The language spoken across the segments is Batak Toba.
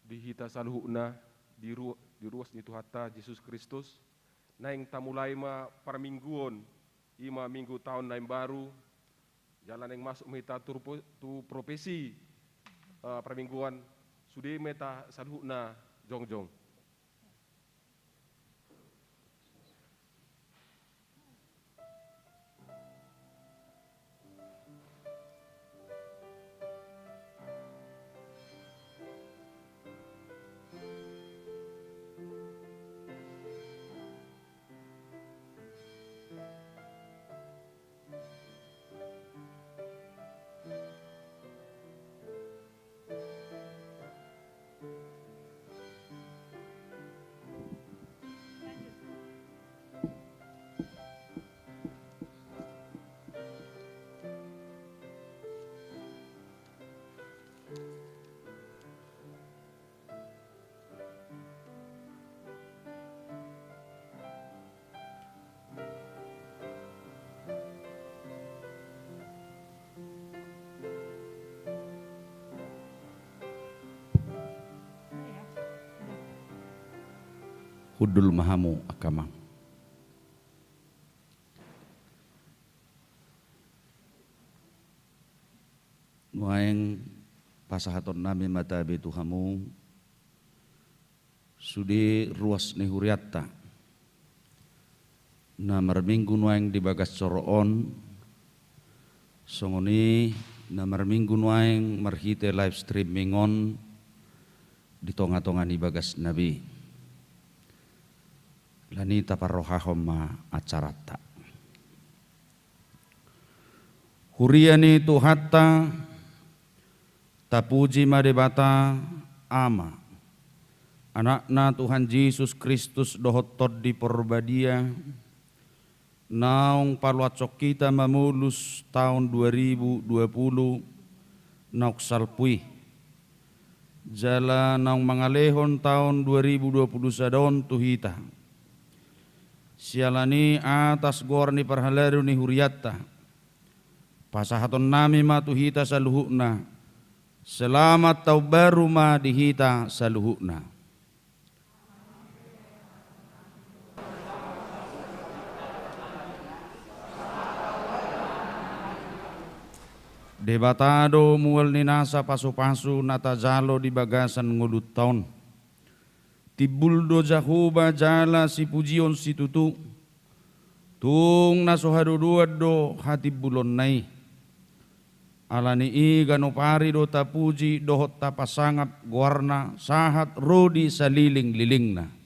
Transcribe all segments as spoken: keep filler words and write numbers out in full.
di hita saluhutna, di ru-, di ruas ni Tuhanta Jesus Kristus. Naeng tamulai ma parmingguon, i ma minggu taon na imbaru, jala naeng masuk ma hita tu pro-, tu profesi, eh, parmingguon, sude ma hita saluhutna jongjong. Hundul ma hamu angka amang. Nuaeng pasahatonnami ma tabe tu hamu sude ruas ni hurianta na marminggu nuaeng di bagas joro on, songon i na marminggu nuaeng marhite live streaming on di tonga-tonga ni bagasna be. Alani taparrohahon ma acaranta. Huria ni Tuhanta, tapuji ma Debata, Ama, Anakna Tuhan Jesus Kristus dohot Tondi Porbadia, naung paluashon hita mamolus taon dua ribu dua puluh naung salpu i, jala naung mangalehon taon dua ribu dua puluh sada on tu hita. Siala ni i atas goar ni parhalado ni hurianta, pasahatonnami ma tu hita saluhutna, selamat taon baru ma di hita saluhutna. Debata do mual ni nasa pasupasu na tajalo di bagasan ngolunta on. Timbul do Jahowa jala sipujion situtu. Tung na so hadodoan do hatimbulonna i. Alani i ganup ari do tapuji dohot tapasangap goarna sahat ro di salilinglilingna.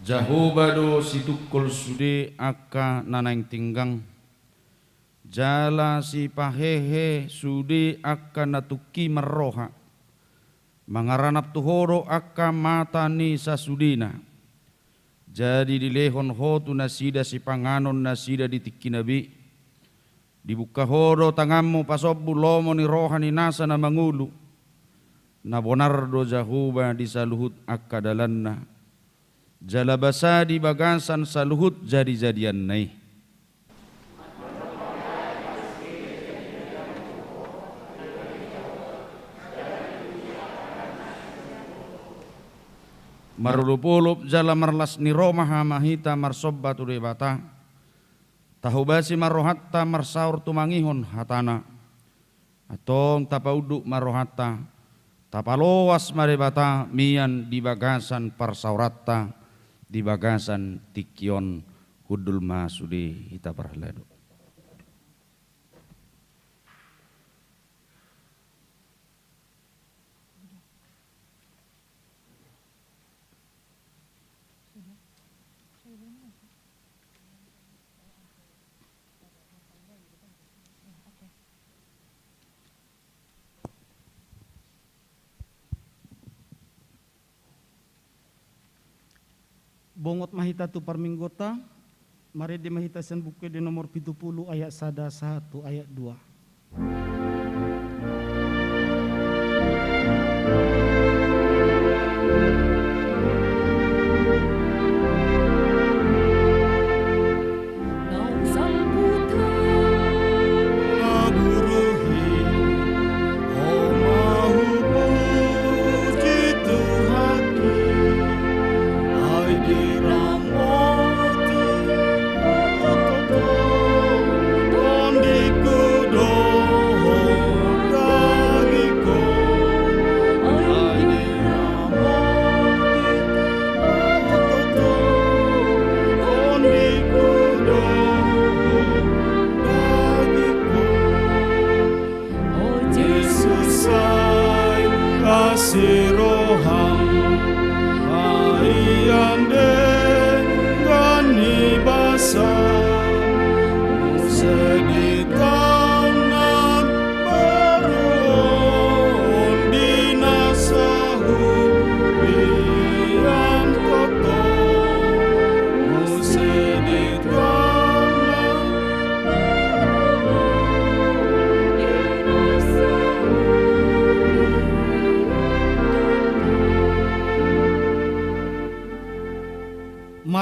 Jahowa do situngkol sude angka na naeng tinggang, jala sipahehe sude angka na tungki marroha. Mangaranap tu Ho do angka mata ni sasudena. Jadi dilehon Ho tu nasida sipanganon nasida di tingkina be. Dibuka Ho do tanganmu pasombu lomo ni roha ni nasa na mangolu. Na bonar do Jahowa di saluhut angka dalanna. Jala basa di bagasan saluhut jadijadianna i. Marolopolop jala marlas ni roha ma hita marsomba tu Debata. Tahobasi ma rohanta marsaor tumangihon hatana. Antong tapaunduk ma rohanta, tapaloas ma Debata mian di bagasan parsaoranta, di bagasan tingki on. Hundul ma sude hita parhalado. Bongot ma hita tu parmingguonta. Marende ma hita sian Buku Ende nomor pitu pulu ayat sada sahat tu ayat dua.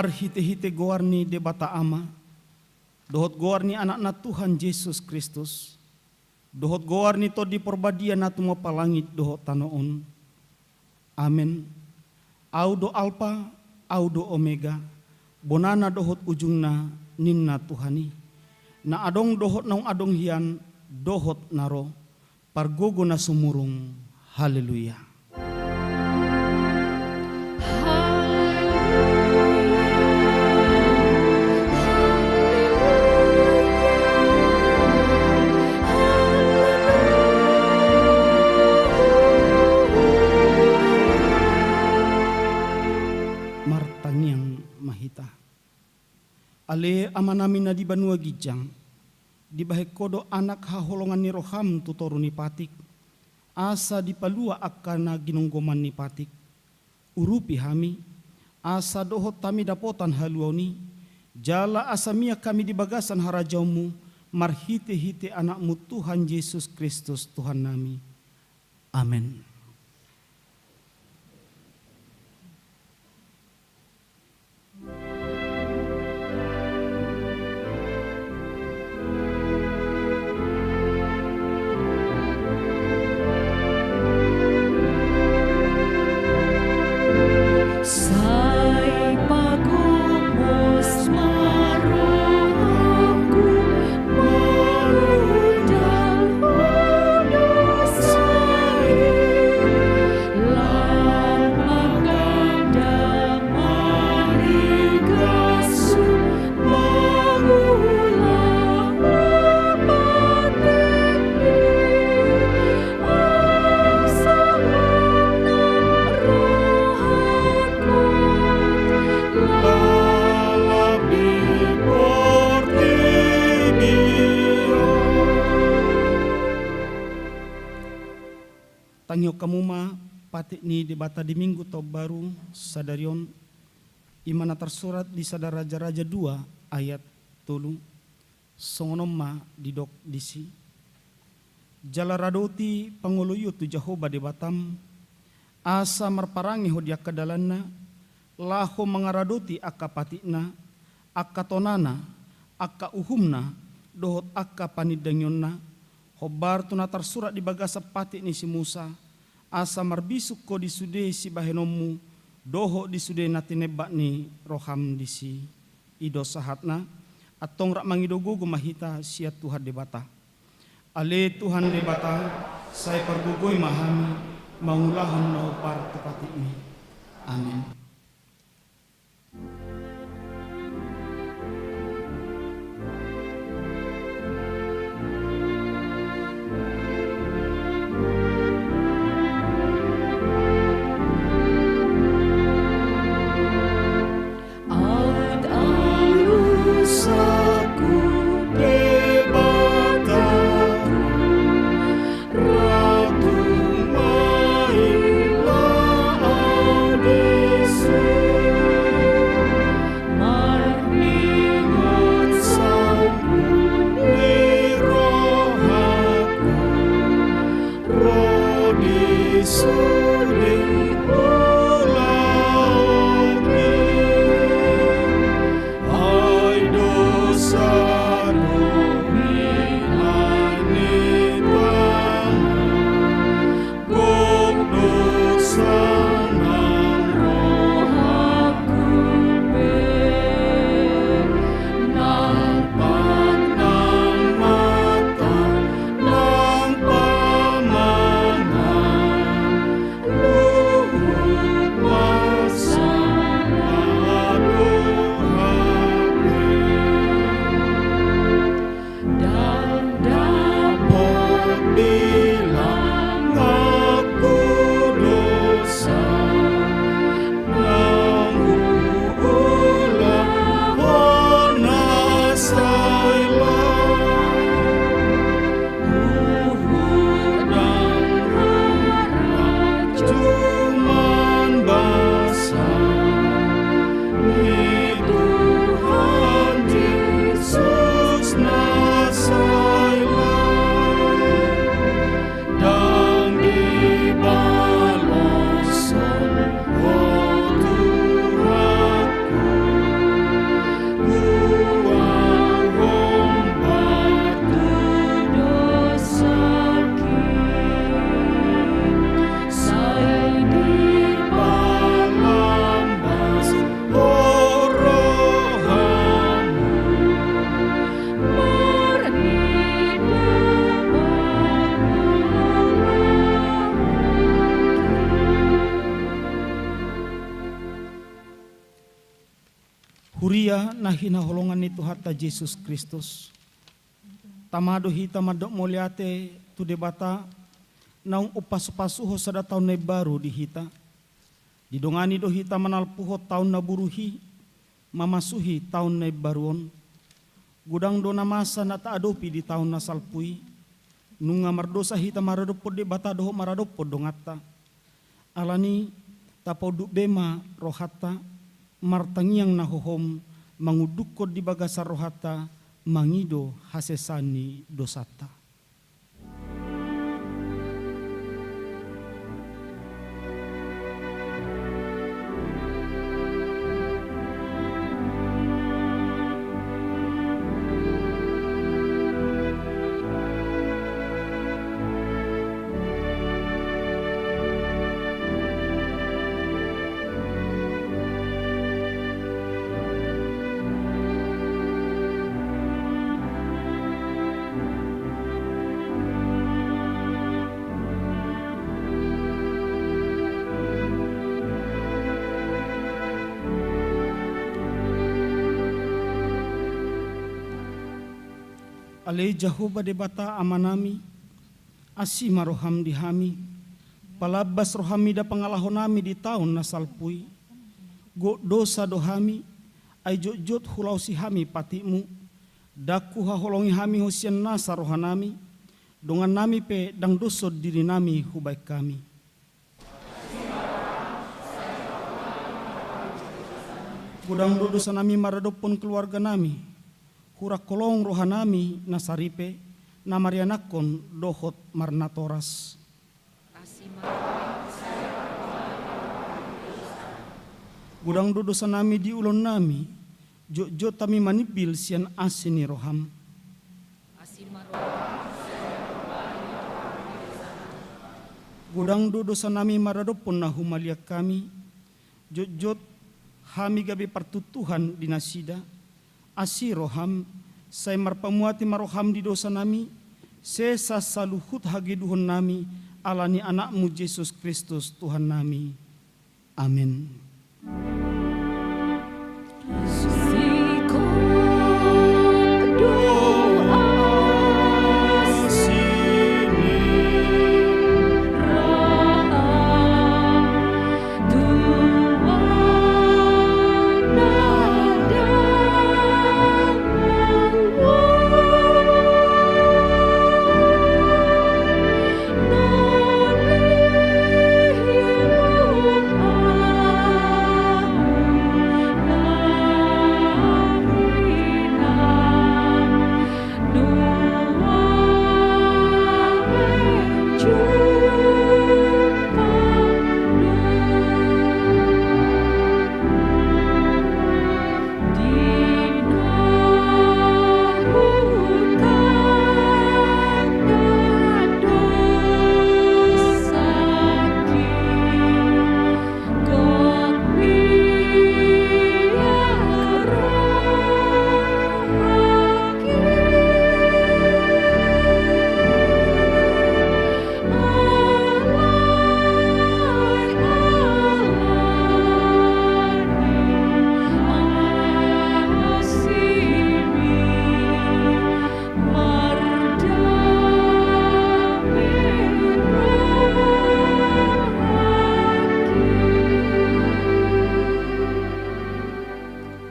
Marhite-hite goar ni Debata Ama, dohot goar ni Anakna Tuhan Jesus Kristus, dohot goar ni Tondi Parbadia na tumompa langit dohot tano on. Amen. Au do Alpa, Au do Omega, bonana dohot ujungna, ninna Tuhan i. Na adong dohot naung adong hian, dohot na ro, pargogo na sumurung. Haleluya. Martangiang ma hita. Ale Amanami na di banua ginjang, dibahen Ho do Anak haholongan ni roham tu toru ni patik, asa dipalua angka na ginonggoman ni patik. Urupi hami, asa dohot hami dapotan haluaon i, jala asa mian hami di bagasan harajaonmu, marhite-hite Anakmu Tuhan Jesus Kristus Tuhannami. Amen. Sai pagomos ma rohangku, mangudal Ho do sai, laos mangganda maringasu, mangula patikmi, asa unang rohangku lalap di portibi on. Tangihon hamu ma patik ni Debata di Minggu Taon Baru sadari on, i ma na tarsurat di Sada Raja-raja dua ayat tolu. Songon on ma didok disi: Jala radoti pangoloion tu Jahowa Debatam, asa marparange ho di angka dalanna, laho mangaradoti angka patikna, angka tonana, angka uhumna, dohot angka panindangionna, hombar tu na tarsurat di bagasan patik ni si Musa, asa marbisuk ho di sude sibahenonmu, dohot di sude na tinembak ni roham disi. I do sahatna. Antong rap mangido gogo ma hita sian Tuhan Debata. Ale Tuhan Debata, sai pargogoi ma hami mangulahon na umpar tu patikmi. Amen. Na hinaholongan ni Tuhanta Jesus Kristus, tama do hita mandok mauliate tu Debata, naung umpasupasuhon sada taon na imbaru di hita. Didongani do hita manalpuhon taon na buruk i, mamasuhi taon na imbaru on. Godang do na masa na taadopi di taon na salpu i. Nunga mardosa hita maradophon Debata dohot maradophon donganta. Alani, tapaunduk be ma rohanta, martangiang na hohom, mangundukhon di bagasan rohanta, mangido hasesaan ni dosanta. Ale Jahowa Debata Amanami, asi ma roham di hami, palambas roham mida pangalahonami di taon na salpu i. Gok dosa do hami, ai jotjot hulaosi hami patikmu. Ndang huhaholongi hami ho sian nasa rohanami, dongannami pe ndang doshon dirinami hubahen hami. Godang do dosanami maradophon keluarganami, hurang holong rohanami na saripe, na marianakhon dohot marnatoras. Godang do dosanami di ulaonnami, jotjot hami manimbil sian asi ni roham. Godang do dosanami maradophon na humaliang hami, jotjot hami gabe partuntuhan di nasida. Asi roham, sai marpamuati ma roham di dosanami, sesa saluhut hageduhonnami, ala ni Anakmu Jesus Kristus Tuhannami. Amen.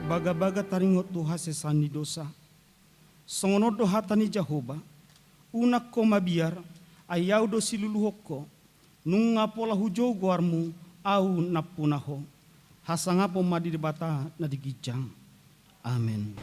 Bagabaga taringot tu hasesaan ni dosa. Songon on do hata ni Jahowa: Unang ho mabiar, ai Ahu do siluluhon ho. Nunga pola hujou goarmu, Ahu nampuna ho. Hasangapon ma di Debata na di ginjang. Amen.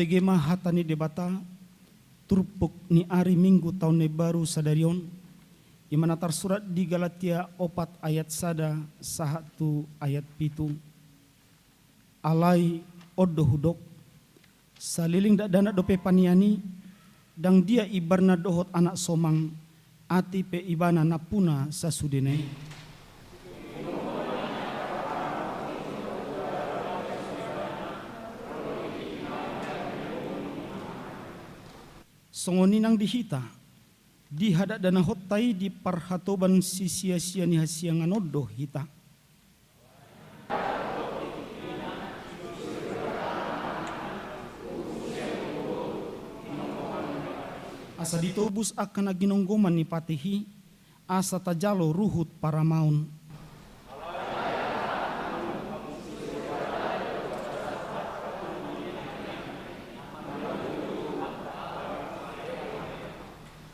Bege ma hata ni Debata, turpuk ni ari Minggu taon na imbaru sadari on, i ma na tarsurat di Galatia opat ayat sada sahat tu ayat pitu. Alai on do hudok, saleleng dakdanak dope panian i, ndang dia imbarna dohot anak somang, atik pe ibana nampuna sasudena i. Songon i nang di hita, di hadakdanahonta i di parhatoban sisiasian ni hasiangan on do hita. Asa ditobus angka na ginonggoman ni patih i, asa tajalo ruhut paramaon.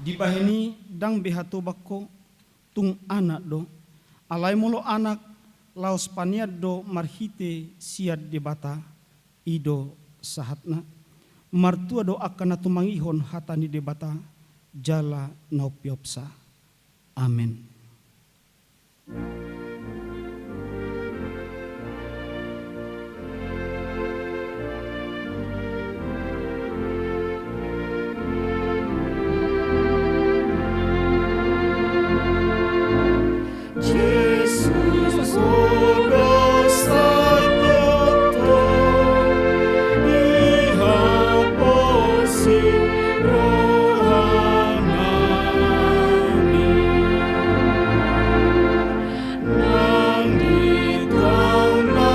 Dibahen i ndang be hatoban ho, tung anak do. Alai molo anak, laos panian do marhite sian Debata. I do sahatna. Martua do angka na tumangihon hata ni Debata jala na umpeopsa. Amen. Jesus, o do sai tongtong dihaposi roha nami. Nang di taon na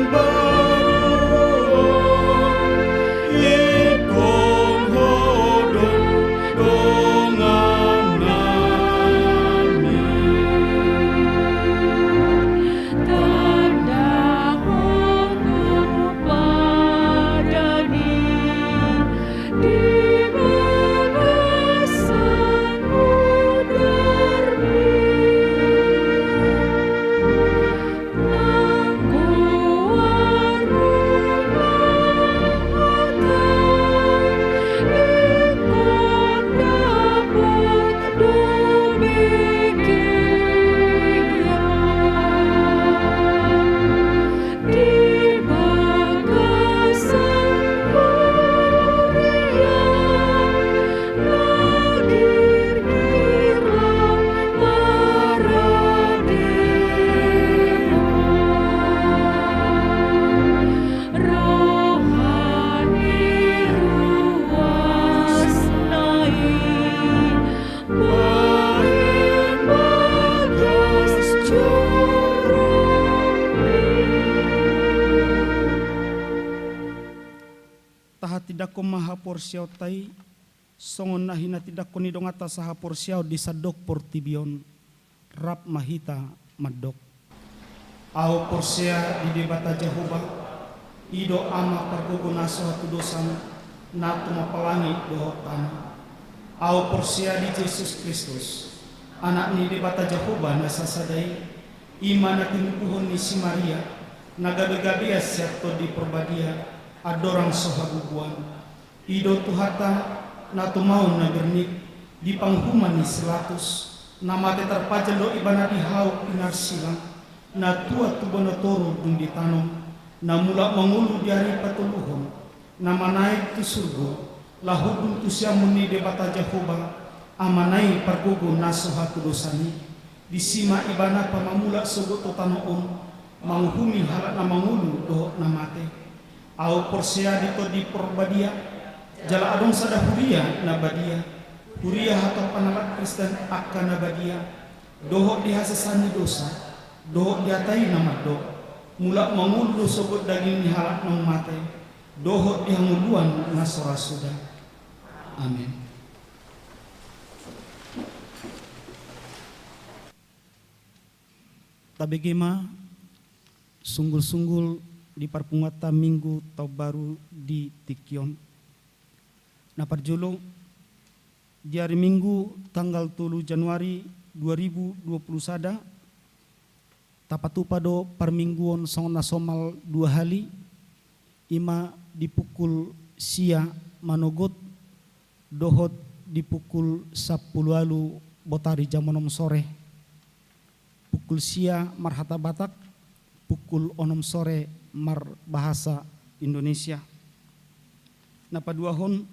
baru on, ingkon Ho do dongan nami. Tandahon do padan i di bagasan udarmi. Nang goarmu nangkatang, ingkon dapot do begean di bagasan huria na girgir lam maradeon. Roha ni ruasna i bahen bagas joromi. Tahatindangkon ma haporseaonta i, songon na hinatindangkon ni donganta sahaporseaon di sandok portibi on, rap ma hita mandok. Ahu porsea di Debata Jahowa, i do Ama pargogo na so hatudosan, na tumompa langit dohot tano. Ahu porsea di Jesus Kristus, Anak ni Debata Jahowa na sasada i, i ma na tinubuhon ni si Maria, na gabegabean sian Tondi Porbadia, andorang so habubuan. I do Tuhanta, na tumaon na bernit, di panguhuman ni si Latus, na mate tarpajal do Ibana di hau pinarsilang, na tuat tu banua toru dung ditanom, na mulak mangolu di ari patoluhon, na manaek tu surgo, laho dung tu siamun ni Debata Jahowa, Amana i pargogo na so hatudosan i. Disi ma Ibana pamamulak sogot tu tano on, manguhumi halak na mangolu dohot na mate. Ahu porsea di Tondi Porbadia, jala adong sada huria na badia, huria hatopan halak Kristen angka na badia, dohot di hasesaan ni dosa, dohot di hata i na mandok, mulak mangolu do sogot daging ni halak naung mate, dohot di hangoluan na so ra suda. Amen. Tabege ma sunggul-sunggul di parpunguanta Minggu Taon Baru di tingki on. Na parjolo, di ari Minggu tanggal tolu Januari dua ribu dua puluh sada, tapatupa do parmingguon songon na somal dua hali, i ma di pukul sia manogot dohot di pukul sampulu ualu botari jam onom sore. Pukul sia marhata Batak, pukul onom sore marbahasa Indonesia. Na paduahon,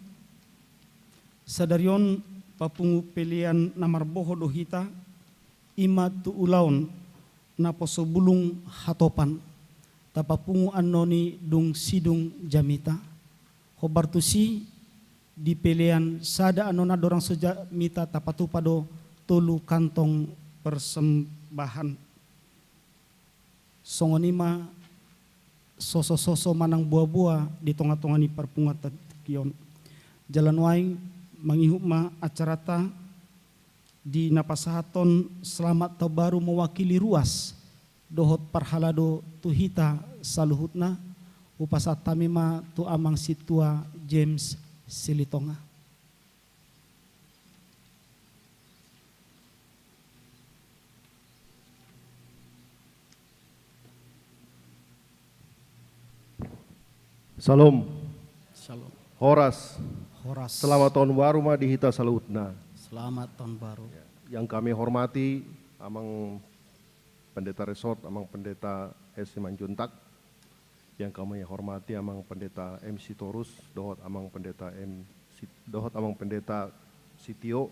sadari on papungu pelean na marboho do hita, i ma tu ulaon naposo bulung hatopan, tapapungu annon i dung sidung jamita. Hombar tusi, di pelean sada annon andorang so jamita tapatupa do tolu kantong persembahan. Songon i ma soso-soso manang boa-boa di tonga-tonga ni parpunguan tingki on. Jala nuaeng mangihut ma acaranta di na pasahathon selamat taon baru mewakili ruas dohot parhalado tu hita saluhutna, hupasahat hami ma tu amang sintua James Silitonga. Syalom. Syalom. Horas. Horas. Selamat tahun baru ma di hita saluhutna. Selamat tahun baru. Ya, yang kami hormati Amang Pendeta Resort, Amang Pendeta S. Simanjuntak, yang kami hormati Amang Pendeta M. Sitorus, dohot Amang Pendeta M. Sit-, dohot Amang Pendeta Sitio,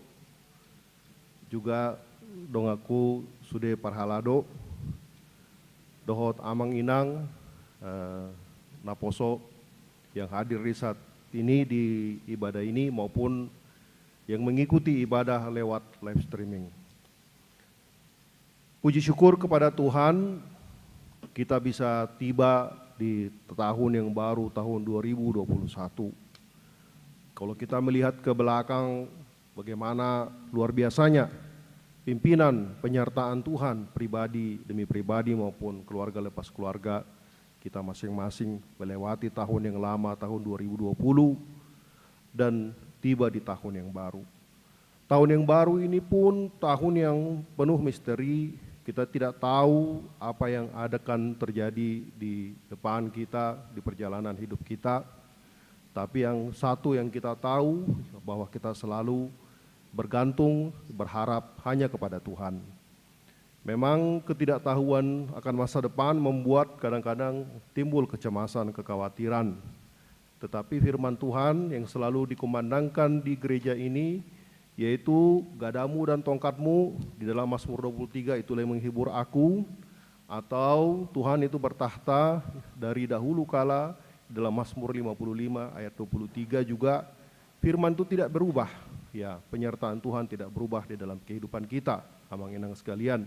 juga donganku sude parhalado, dohot amang inang, eh, naposo yang hadir di saat ini di ibadah ini maupun yang mengikuti ibadah lewat live streaming. Puji syukur kepada Tuhan, kita bisa tiba di tahun yang baru, tahun dua ribu dua puluh satu. Kalau kita melihat ke belakang, bagaimana luar biasanya pimpinan penyertaan Tuhan pribadi demi pribadi maupun keluarga lepas keluarga kita masing-masing melewati tahun yang lama, tahun dua ribu dua puluh, dan tiba di tahun yang baru. Tahun yang baru ini pun tahun yang penuh misteri. Kita tidak tahu apa yang akan terjadi di depan kita, di perjalanan hidup kita. Tapi yang satu yang kita tahu, bahwa kita selalu bergantung, berharap hanya kepada Tuhan. Memang ketidaktahuan akan masa depan membuat kadang-kadang timbul kecemasan, kekhawatiran. Tetapi firman Tuhan yang selalu dikumandangkan di gereja ini, yaitu gadamu dan tongkatmu, di dalam Mazmur dua puluh tiga, itulah yang menghibur aku, atau Tuhan itu bertakhta dari dahulu kala, di dalam Mazmur lima puluh lima ayat dua puluh tiga juga, firman itu tidak berubah. Ya, penyertaan Tuhan tidak berubah di dalam kehidupan kita, amang inang sekalian.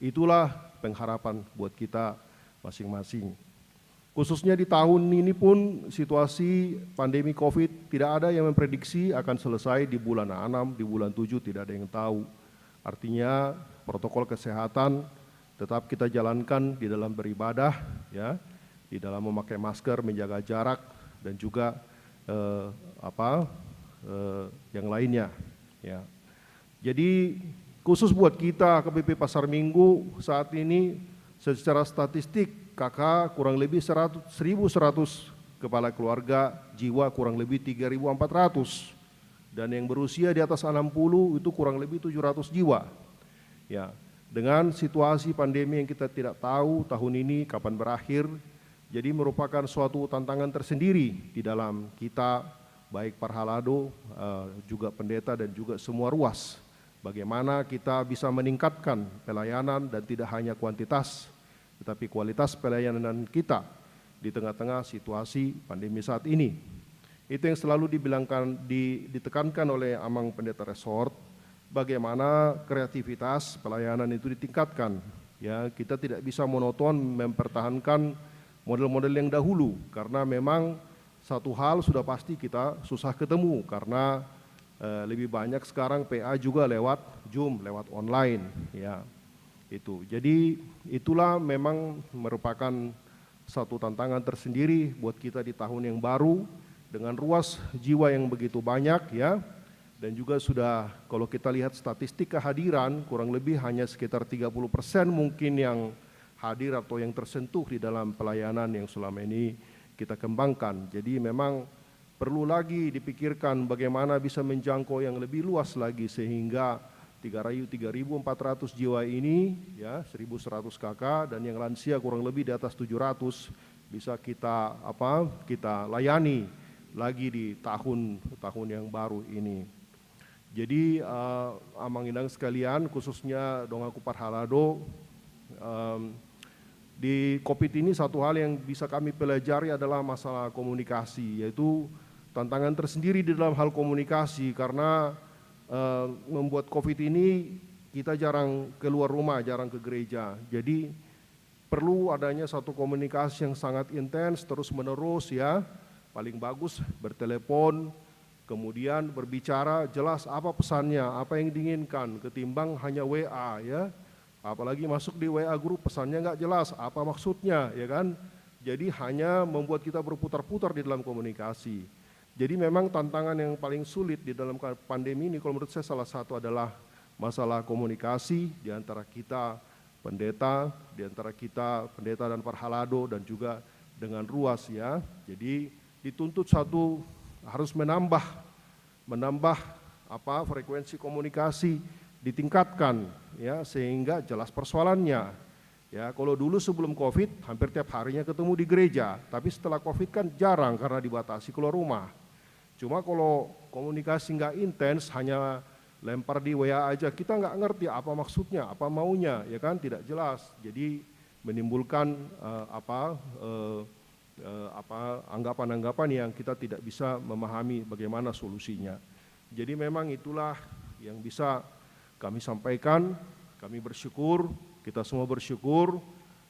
Itulah pengharapan buat kita masing-masing. Khususnya di tahun ini pun situasi pandemi covid tidak ada yang memprediksi akan selesai di bulan enam, di bulan tujuh, tidak ada yang tahu. Artinya protokol kesehatan tetap kita jalankan di dalam beribadah, ya, di dalam memakai masker, menjaga jarak, dan juga, eh, apa, eh, yang lainnya, ya. Jadi, khusus buat kita H K B P Pasar Minggu saat ini, secara statistik K K kurang lebih seratus, seribu seratus kepala keluarga, jiwa kurang lebih tiga ribu empat ratus. Dan yang berusia di atas enam puluh itu kurang lebih tujuh ratus jiwa. Ya, dengan situasi pandemi yang kita tidak tahu tahun ini kapan berakhir, jadi merupakan suatu tantangan tersendiri di dalam kita, baik parhalado, eh, juga pendeta, dan juga semua ruas. Bagaimana kita bisa meningkatkan pelayanan dan tidak hanya kuantitas, tetapi kualitas pelayanan kita di tengah-tengah situasi pandemi saat ini. Itu yang selalu dibilangkan, di-, ditekankan oleh Amang Pendeta Resort, bagaimana kreativitas pelayanan itu ditingkatkan. Ya, kita tidak bisa monoton mempertahankan model-model yang dahulu, karena memang satu hal sudah pasti kita susah ketemu, karena, eh, lebih banyak sekarang P A juga lewat Zoom, lewat online, ya. Itu. Jadi, itulah memang merupakan satu tantangan tersendiri buat kita di tahun yang baru, dengan ruas jiwa yang begitu banyak, ya. Dan juga sudah, kalau kita lihat statistik kehadiran, kurang lebih hanya sekitar tiga puluh persen mungkin yang hadir atau yang tersentuh di dalam pelayanan yang selama ini kita kembangkan. Jadi memang perlu lagi dipikirkan bagaimana bisa menjangkau yang lebih luas lagi, sehingga tiga ribu, tiga ribu empat ratus jiwa ini, ya, seribu seratus K K, dan yang lansia kurang lebih di atas tujuh ratus, bisa kita, apa, kita layani lagi di tahun, tahun yang baru ini. Jadi, eh, amang inang sekalian, khususnya donganku parhalado, em, di covid ini satu hal yang bisa kami pelajari adalah masalah komunikasi, yaitu tantangan tersendiri di dalam hal komunikasi, karena, eh, membuat covid ini kita jarang keluar rumah, jarang ke gereja. Jadi, perlu adanya satu komunikasi yang sangat intens, terus-menerus, ya. Paling bagus bertelepon, kemudian berbicara jelas apa pesannya, apa yang diinginkan, ketimbang hanya W A, ya. Apalagi masuk di W A group, pesannya nggak jelas, apa maksudnya, ya kan? Jadi hanya membuat kita berputar-putar di dalam komunikasi. Jadi memang tantangan yang paling sulit di dalam ka-, pandemi ini, kalau menurut saya, salah satu adalah masalah komunikasi di antara kita pendeta, di antara kita pendeta dan parhalado, dan juga dengan ruas, ya. Jadi dituntut satu harus menambah, menambah, apa, frekuensi komunikasi, ditingkatkan, ya, sehingga jelas persoalannya. Ya, kalau dulu sebelum covid, hampir tiap harinya ketemu di gereja, tapi setelah covid kan jarang karena dibatasi keluar rumah. Cuma kalau komunikasi nggak intens, hanya lempar di W A aja, kita nggak ngerti apa maksudnya, apa maunya, ya kan, tidak jelas. Jadi menimbulkan, eh, apa, eh, eh, apa, anggapan-anggapan yang kita tidak bisa memahami bagaimana solusinya. Jadi memang itulah yang bisa kami sampaikan. Kami bersyukur, kita semua bersyukur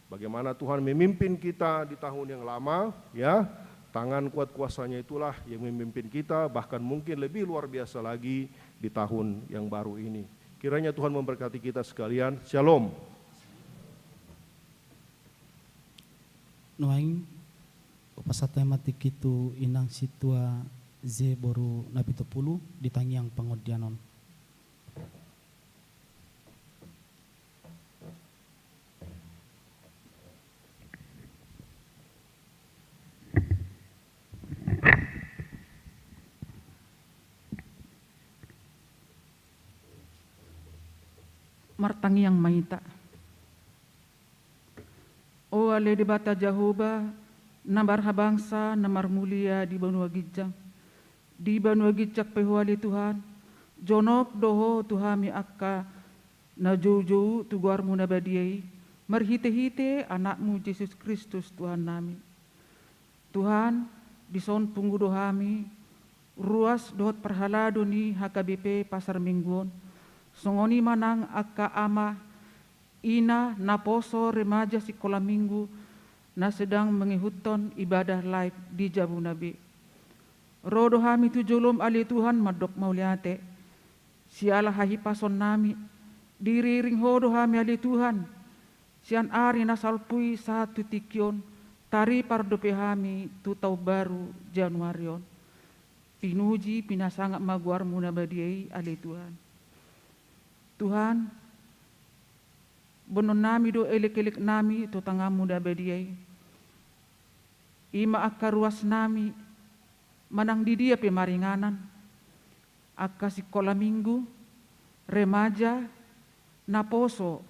bagaimana Tuhan memimpin kita di tahun yang lama, ya. Tangan kuat kuasanya itulah yang memimpin kita, bahkan mungkin lebih luar biasa lagi di tahun yang baru ini. Kiranya Tuhan memberkati kita sekalian. Shalom. Nuaeng, hupasahat ma tingki tu inang sintua Ze boru Napitupulu di tangiang pangondaion on. Martangiang ma hita. O ale Debata Jahowa, na marhabangsa, na marmulia di banua ginjang. Di banua ginjang pe Ho ale Tuhan, jonok do Ho tu hami angka na joujou tu goar-Mu na badia i, marhitehite Anak-Mu Jesus Kristus Tuhannami. Tuhan, dison pungu do hami, ruas dohot parhalado ni H K B P Pasar Minggu on, songon i ma nang angka ama, ina, naposo, remaja sikola Minggu na sedang mengihuthon ibadah live di jabuna be. Ro do hami tu jolom ale Tuhan mandok mauliate. Siala hahipasonnami, diiringiring Ho do hami ale Tuhan, sian ari na salpu i sahat tu tingki on, taripar dope hami tu taon baru Januari on. Pinuji, pinasangap ma goar-Mu na badia i ale Tuhan. Tuhan, boanonnami do elek-eleknami tu tangan-Mu na badia i. I ma angka ruasnami, manang di dia pe maringanan, angka sikola Minggu, remaja, naposo,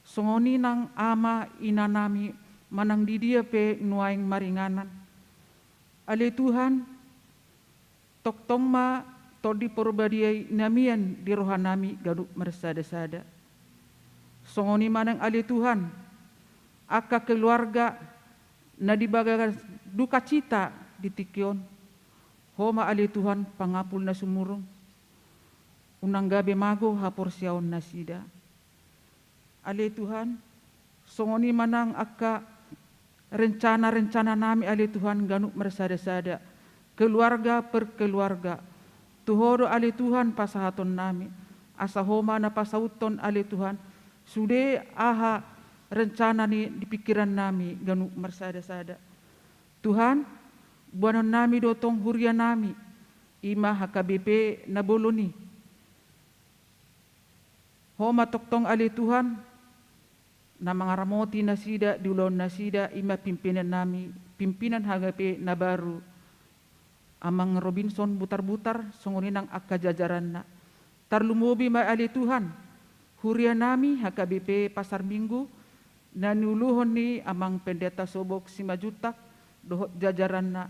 songon i nang ama inanami, manang di dia pe nuaeng maringanan. Ale Tuhan, tongtong ma Tondi Porbadia i na mian di rohanami ganup marsada-sada. Songon i ma nang ale Tuhan, angka keluarga na di bagasan dukacita di tingki on, Ho ma ale Tuhan pangapul na sumurung. Unang gabe mago haporseaonnasida. Ale Tuhan, songon i ma nang angka rencana-rencananami ale Tuhan ganup marsada-sada, keluarga per keluarga. Tu Ho do ale Tuhan pasahatonnami, asa Ho ma na pasauthon ale Tuhan, sude aha rencana ni di pingkirannami ganup marsada-sada. Tuhan, boanonnami do tong hurianami, i ma H K B P na bolon i. Ho ma tongtong ale Tuhan, na mangaramoti nasida di ulaonnasida, i ma pimpinannami, pimpinan H K B P na baru. Amang Robinson Butarbutar, songon i nang angka jajaranna. Tarlumobi ma ale Tuhan, huria nami H K B P Pasar Minggu, na niuluhon ni Amang Pendeta Sobok Simanjuntak dohot jajaranna,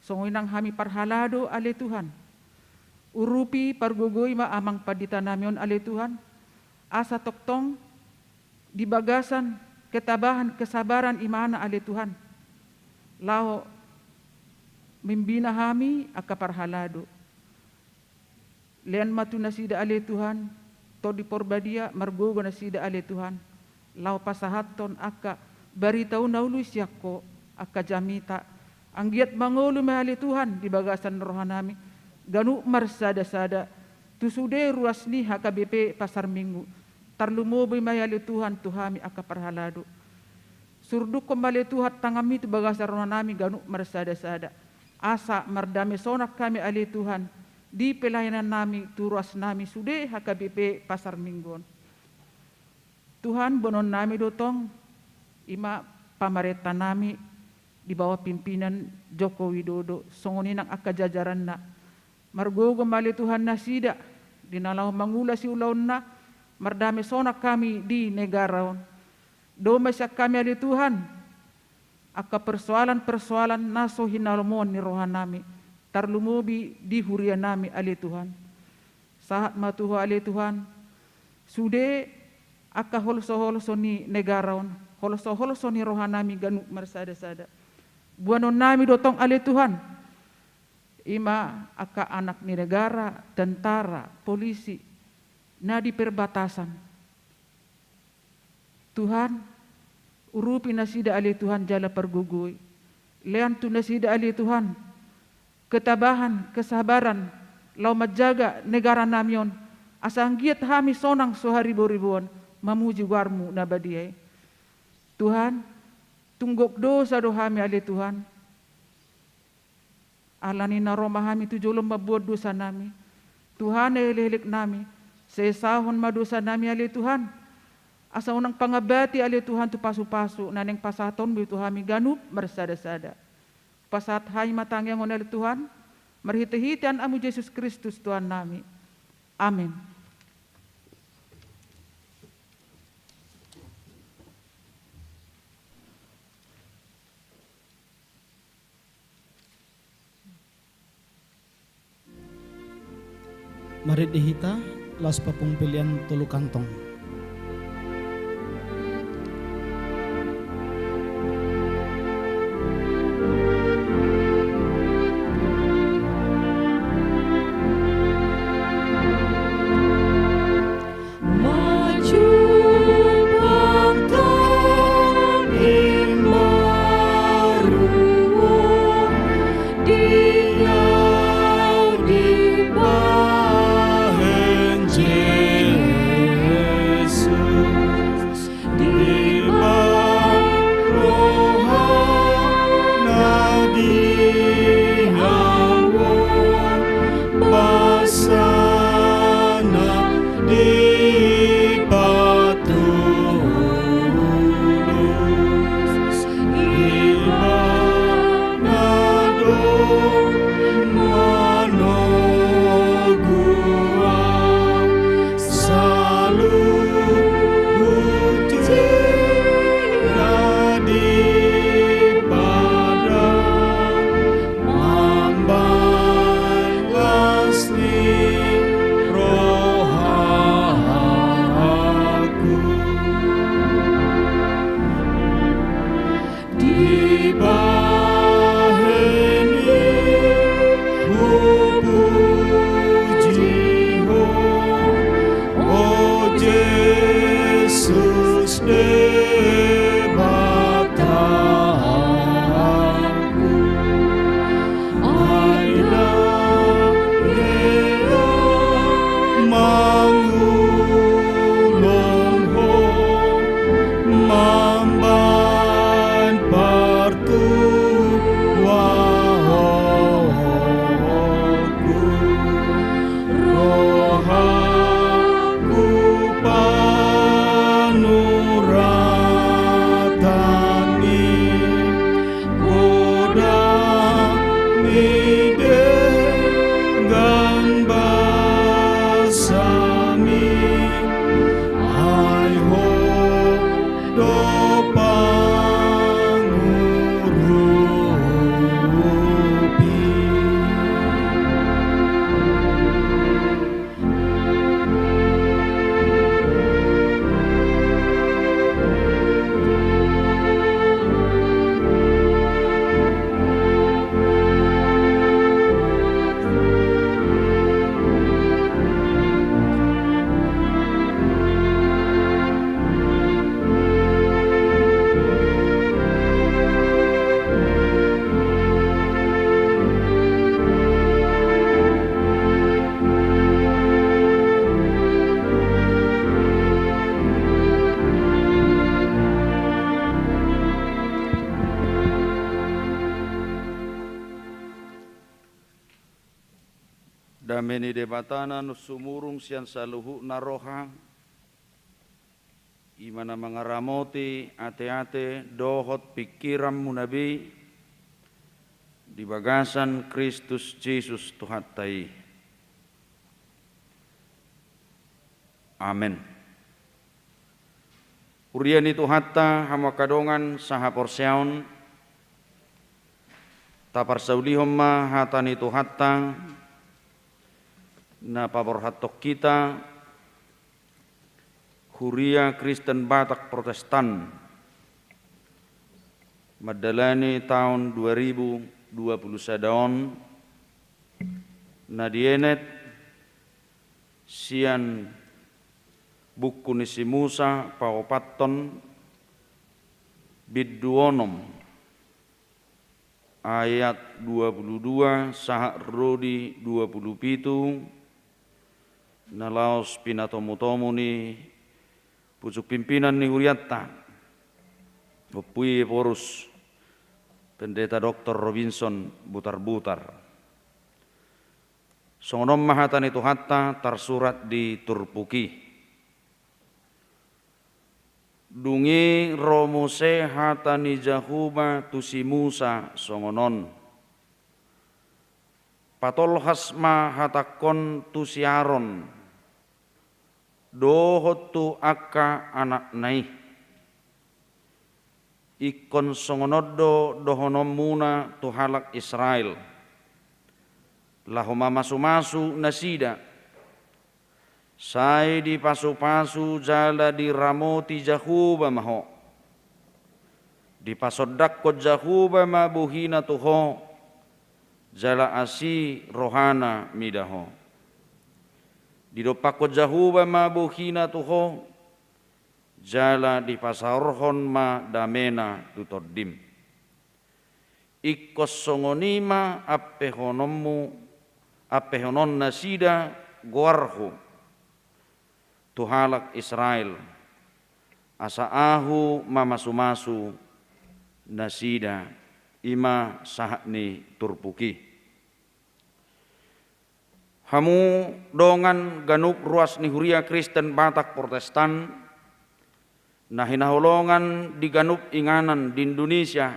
songon i nang hami parhalado ale Tuhan. Urupi pargogoi ma Amang Pandita nami on ale Tuhan, asa tongtong di bagasan ketabahan kesabaran imana ale Tuhan, laho mimbina hami angka parhalado. Lean ma tu nasida ale Tuhan Tondi Porbadia, margogo nasida ale Tuhan, laho pasahathon angka barita na uli sian Ho, angka jamita. Anggiat mangolu ma ale Tuhan di bagasan roha nami ganup marsadasada tu sude ruas ni H K B P Pasar Minggu. Tarlumobi ma i ale Tuhan tu hami angka parhalado. Surdukhon ma ale Tuhan tanganmi tu bagasan roha nami ganup marsadasada, asa mardame sonang hami ale Tuhan di pelayanan nami tu ruas nami sude H K B P Pasar Minggu on. Tuhan, boanon nami do tong ima pamarenta nami di bawah pimpinan Joko Widodo, songon i nang angka jajaranna. Margogo ma ale Tuhan nasida di na laho mangula siulaonna, mardame sonang hami di negara on. Dao ma sian hami ale Tuhan angka persoalan-persoalan na so hinalomoan ni roha nami, tarlumobi di huria nami ale Tuhan. Sahat ma tu Ho ale Tuhan sude angka holso-holso ni negara on, holso-holso ni roha nami ganup marsadasada. Boanon nami do tong ale Tuhan ima angka anak ni negara, tentara, polisi na di perbatasan. Tuhan, urupi nasida ale Tuhan jala pargogoi. Lean tu nasida ale Tuhan ketabahan, kesabaran, laho manjaga negara nami on, asa anggiat hami sonang so hariboriboan mamuji goarmu na badia i. Tuhan, tung gok dosa do hami ale Tuhan. Alani na ro ma hami tu jolom mamboan dosa nami. Tuhan, elek-elek nami, sesahon ma dosa nami ale Tuhan. Asa unang pangambati ale Tuhan tu pasu-pasu na naeng pasahatonmu tu hami ganup marsadasada. Pasahat hami ma tangiang on ale Tuhan, marhite-hite anakmu Jesus Kristus Tuhan nami. Amen. Marende hita, laos papungu pelean tolu kantong. Ni Debata na sumurung sian saluhutna roha, i ma na mangaramoti ateate dohot pingkiranmuna be di bagasan Kristus Jesus Tuhanta i. Amen. Huria ni Tuhanta, hamu angka dongan sahaporseaon, taparsaulihon ma hata ni Tuhanta na paborhathon hita, Huria Kristen Batak Protestan, mandalani taon dua ribu dua puluh sada on, na dienet sian buku ni si Musa paopathon, bindu onom, ayat dua puluh dua sahat ro di dua puluh pitu, na laos pinatomutomu ni pucuk pimpinan ni hurianta, Ompu Ephorus Pendeta Doktor Robinson Butarbutar. Songon on ma hata ni Tuhanta tarsurat di turpuk i. Dung i ro muse hata ni Jahowa tu si Musa songon on: Patolhas ma hatangkon tu si Aron dohot tu angka anakna i. Ingkon songon on do dohononmuna tu halak Israel, laho mamasumasu nasida. Sai dipasupasu jala diramoti Jahowa ma ho. Dipasondangkon Jahowa ma bohina tu ho, jala asi rohana mida ho. Didompakkon Jahowa ma bohina tu ho, jala dipasaorhon ma damena tu tondim. Ingkon songon i ma ampehononmu, ampehononnasida goarhu tu halak Israel, asa ahu mamasumasu nasida. I ma sahat ni turpuk i. Hamu dongan ganup ruas ni Huria Kristen Batak Protestan, na hinaholongan di ganup inganan di Indonesia,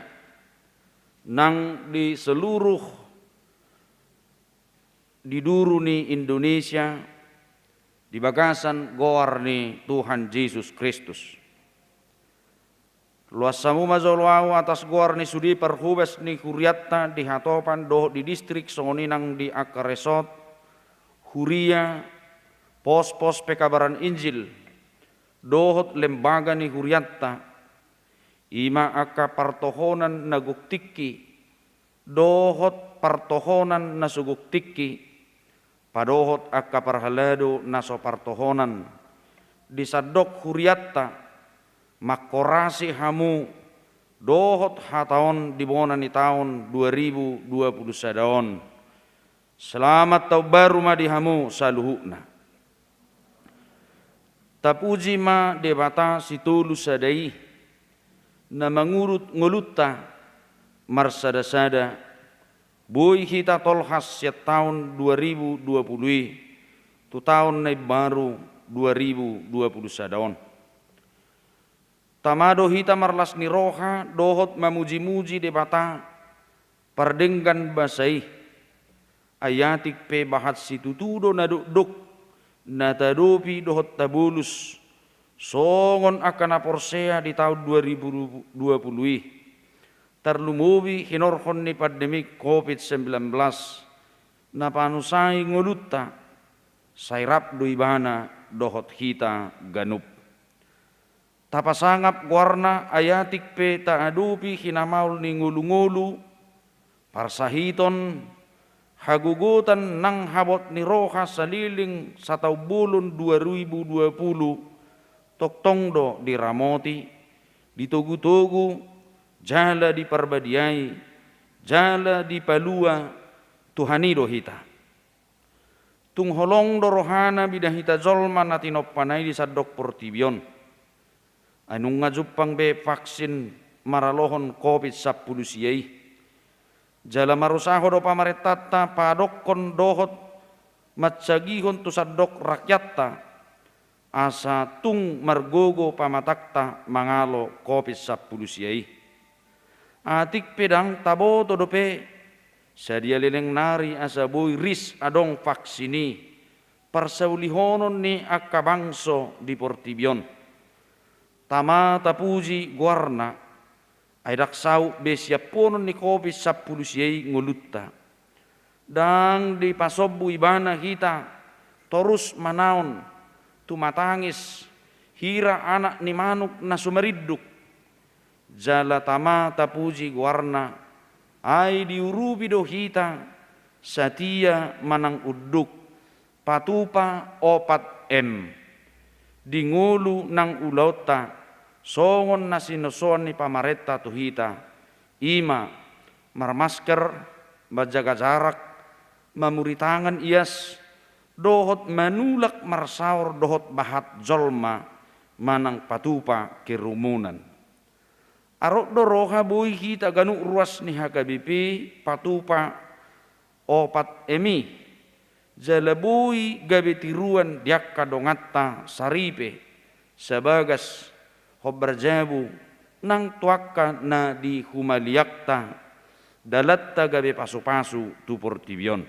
nang di seluruh di duru ni Indonesia, di bagasan goar ni Tuhan Jesus Kristus. Loas hamu ma jolo ahu atas goar ni sude parhobas ni hurianta di hatopan dohot di distrik, songon i nang di angka resort, huria, pospos pekabaran Injil, dohot lembaga ni hurianta, i ma angka partohonan na gok tingki, dohot partohonan na so gok tingki, padohot angka parhalado na so partohonan, di sandok hurianta, manghorasi hamu dohot hata on di bona ni taon dua ribu dua puluh sada on. Selamat Taon Baru ma di hamu saluhutna. Tapuji ma Debata Sitolu Sada i, na mangurut ngolunta marsadasada, boi hita tolhas sian taon dua ribu dua puluh i tu taon na imbaru dua ribu dua puluh sada on. Tama do hita marlas ni roha dohot mamujimuji Debata pardenggan basa i. Ai atik pe bahat situtu do na dokdok na taadopi dohot tabolus songon angka na porsea di taon dua ribu dua puluh i, tarlumobi hinorhon ni pandemi covid sembilan belas na panusai ngolunta. Sai rap do Ibana dohot hita ganup. Tapasangap goarna, ai atik pe taadopi hinamaol ni ngolungolu, parsahiton, hagogotan nang habot ni roha saleleng sataon bolon dua ribu dua puluh, tongtong do diramoti, ditogutogu, jala diparbadiai, jala dipalua. Tuhan i do hita. Tung holong do rohana mida hita jolma na tinompana i di sandok portibi on. Ai nunga jumpang be vaksin maralohon covid sampulu sia i. Jala marusaho do pamarentanta padokkon dohot mansagihon tu sandok rakyatta, asa tung margogo pamatangta mangalo Covid sampulu sia i. Atik pe ndang taboto dope, sadia leleng nari asa boi ris adong vaksin i, parsaulihonon ni angka bangso di portibi on. Tama tapuji goarna, ai ndang saut be siaphonon ni Covid sampulu sia i ngolunta. Ndang dipasombu ibana hita torus manaon, tumatangis, hira anak ni manuk na sumarinduk. Jala tama tapuji goarna, ai diurupi do hita satia manang unduk, patupa opat M. Di ngolu nang ulaonta, songon na sinosoan ni pamarenta tu hita, i ma marmasker, manjaga jarak, mamuri tangan ias, dohot manulak marsaor dohot bahat jolma manang patupa kerumunan. Arop do roha boi hita ganup ruas ni H K B P patupa opat M i, jala boi gabe tiruan di angka donganta saripe, sabagas, hombar jabu, nang tu angka na di humaliangta, dalanta gabe pasupasu tu portibi on.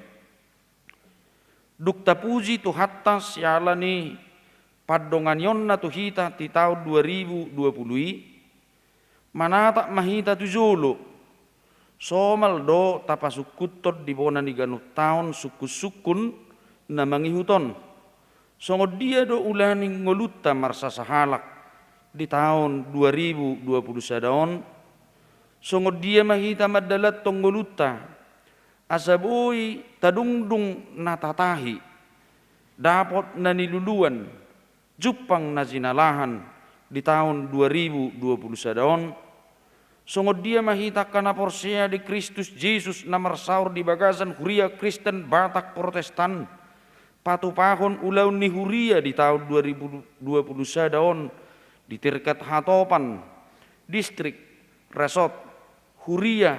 Dung tapuji Tuhanta siala ni pandonganionna tu hita di taon dua ribu dua pulu i, manatap ma hita tu jolo. Somal do tapasungkunhon di bona ni ganup taon sungkunsungkun na mangihut on. Songon dia do ula ni ngolunta marsasahalak di taon dua ribu dua pulu sada on? Songon dia ma hita mandalanhon ngolunta, asa boi tadungdung na tatahi, dapot na niluluan, jumpang na jinalahan di taon dua ribu dua pulu sada on? Songon dia ma hita angka na porsea di Kristus Jesus na marsaor di bagasan Huria Kristen Batak Protestan, patupahon ulaon ni huria di taon dua ribu dua pulu sada on di tingkat hatopan, distrik, resort, huria,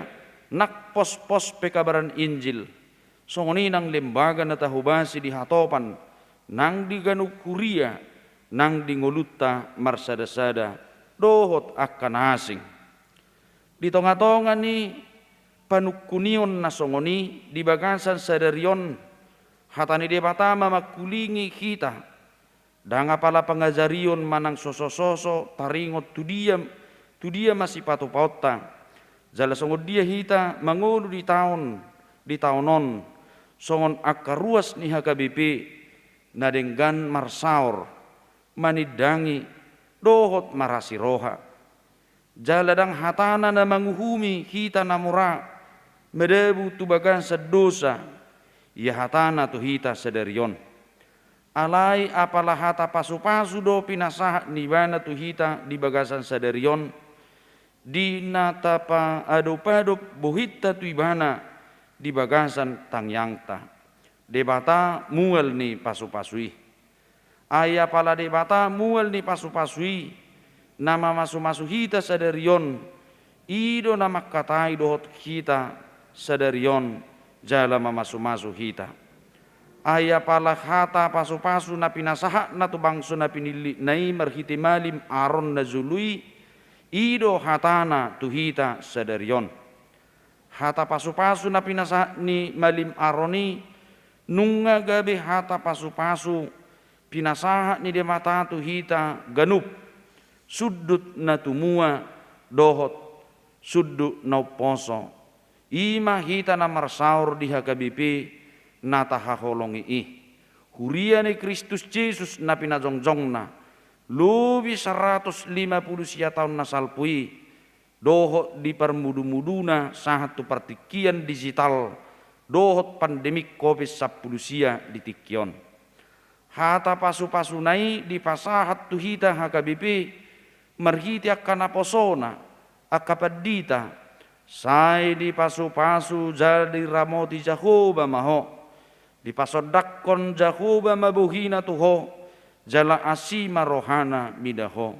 nang pospos pekabaran Injil, songon i nang lembaga na tahobasi di hatopan, nang di ganup huria, nang di ngolunta marsadasada, dohot angka na asing. Di tongatonga ni panungkunion na songon i di bagasan sadari on, hata ni Debata ma mangkulingi hita. Ndang apala pangajarion manang sosososo taringot tu dia, tu dia ma sipatupaonta. Jala songon dia hita mangolu di taon, di taon on, songon angka ruas ni H K B P na denggan marsaor, manindangi, dohot marasi roha. Jala ndang hatana na manguhumi hita na mura madabu tu bagasan dosa, ia hatana tu hita sadari on. Alai apala hata pasupasu do pinasahat ni Ibana tu hita di bagasan sadari on, di na tapaadopadop bohinta tu Ibana di bagasan tangiangta. Debata mual ni pasupasu i. Ai apala Debata mual ni pasupasu i, na mamasumasu hita sadari on, i do na mangkatai dohot hita sadari on, jala mamasumasu hita. Ai apala hata pasupasu na pinasahatna tu bangso na pinillitna i marhite malim Aron na jolo i, i do hatana tu hita sadari on. Hata pasupasu na pinasahat ni malim Aron i, nunga gabe hata pasupasu pinasahat ni Debata tu hita ganup, sundut na tumua dohot sundut na umposo. I ma hita na marsaor di H K B P na tahaholongi i. Huria ni Kristus Jesus na pinajongjongna, lobi saratus lima pulu sia taon na salpu i, dohot di parmudumuduna sahat tu partingkian digital, dohot pandemik Covid sampulu sia di tingki on. Hata pasupasuna i dipasahat tu hita H K B P, marhite angka naposona, angka pandita, sai dipasupasu jala diramoti Jahowa ma ho. Dipasondanghon Jahowa ma bohina tu ho, jala asi ma rohana mida ho.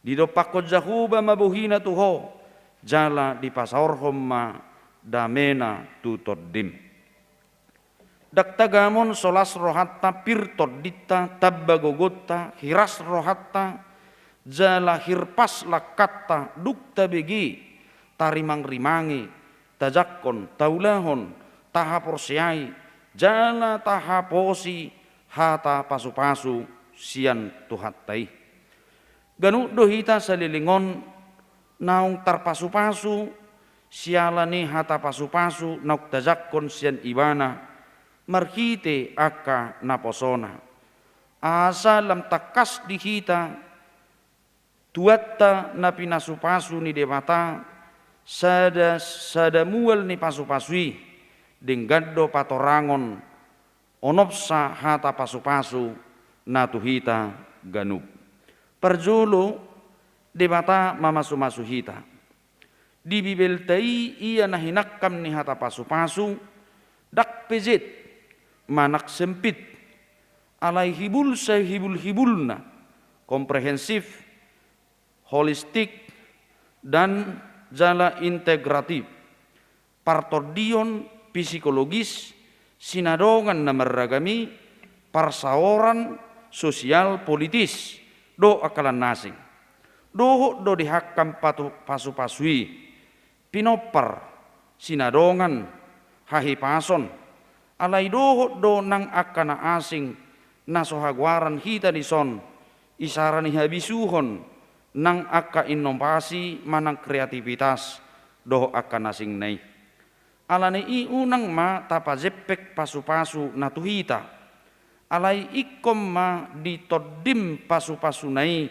Didompakhon Jahowa ma bohina tu ho, jala dipasaorhon ma damena tu tondim. Ndang tagamon so las rohanta, pir tondinta, tamba gogonta, hiras rohanta, jala hirpas langkanta, dung tabege tarimangrimangi, tajangkon, taulahon, tahaporseai, jala tahaposi hata pasupasu sian Tuhanta i. Ganup do hita saleleng on naung tarpasupasu siala ni hata pasupasu naung tajangkon sian Ibana marhite angka naposona. Asa lam tangkas di hita tuanta na pinasupasu ni Debata, sada, sada mual ni pasupasu i, denggan do patorangon onopsa hata pasupasu na tu hita ganup. Parjolo, Debata mamasumasu hita. Di Bibelta i, ia na hinangkam ni hata pasupasu, ndang pejet manang sempit, alai hibul sahibulhibulna, komprehensif, holistik, dan jala integratif. Partondion psikologis, sinadongan na marragam i, parsaoran sosial politis, dohot angka na asing. Dohot do di hangkam patu-, pasupasu i, pinompar, sinadongan, hahipason. Alai dohot do nang angka na asing na so hagoaran hita dison, isara ni habisuhon, nang angka inovasi manang kreativitas dohot angka na asingna i. Alani i unang ma tapajempek pasupasu na tu hita. Alai ingkon ma di tondim pasupasuna i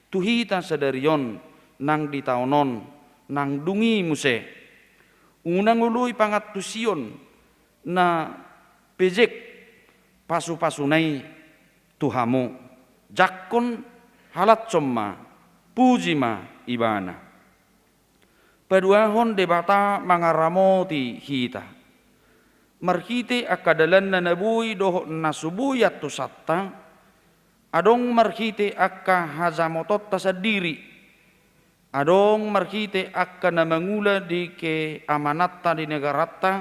tu hita sadari on, nang di taon on, nang dung i muse. Unang oloi pangantusion na pejek pasupasuna i tu hamu. Jangkon, halashon ma, puji ma Ibana. Paduahon, Debata mangaramoti hita marhite angka dalanna na boi dohot na so boi antusanta, adong marhite angka hajamotonta sandiri, adong marhite angka na mangula di keamananta di negaranta,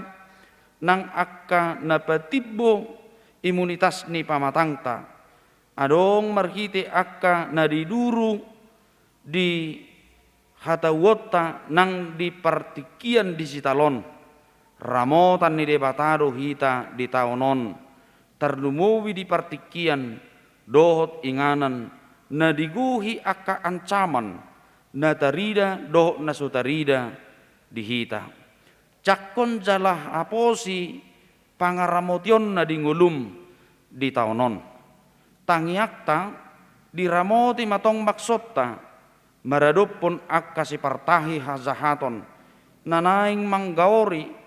nang angka na patimbo imunitas ni pamatangta, adong marhite angka na diduru di hatauonta nang di partingkian digital on. Ramotan ni Debata do hita di taon on, tarlumobi di partingkian dohot inganan na digohi angka ancaman na tarida dohot na so tarida di hita. Jangkon jala haposi pangaramotionna di ngolum di taon on. Tangiangta, diramoti ma tong maksonta maradophon angka sipartahi hajahaton na naeng manggaori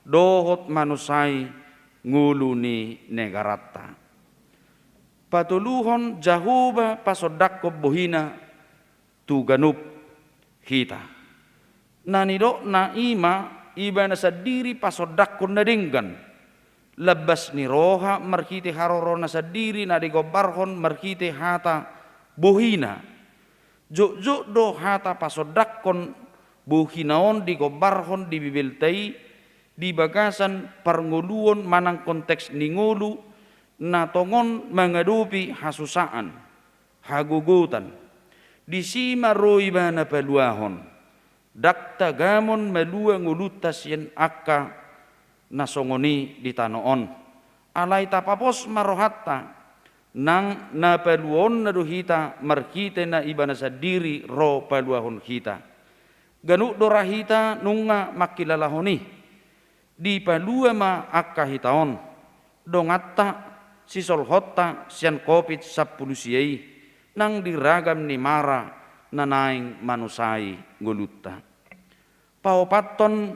dohot manusai ngolu ni negaranta. Patoluhon, Jahowa pasondangkon bohina tu ganup hita. Na nidokna i ma, Ibana sandiri pasondangkon na denggan. Lambas ni roha marhite harorona sandiri na digombarhon marhite hata bohina. Jotjot do hata pasondangkon bohina on digombarhon di Bibelta i di bagasan parngoluon manang konteks ni ngolu na tongon mangadopi hasusaan, hagogotan. Disi ma ro Ibana paluahon. Ndang tagamon malua ngolunta sian angka na songon i di tano on. Alai tapapos ma rohanta, nang na paluaonna do hita marhite na Ibana sandiri ro paluahon hita. Ganup do ra hita nunga mangkilalahon i. Dipalua ma angka hita on, donganta, sisolhotta sian Covid sampulu sia i, nang di ragam ni mara na naeng manusai ngolunta. Paopathon,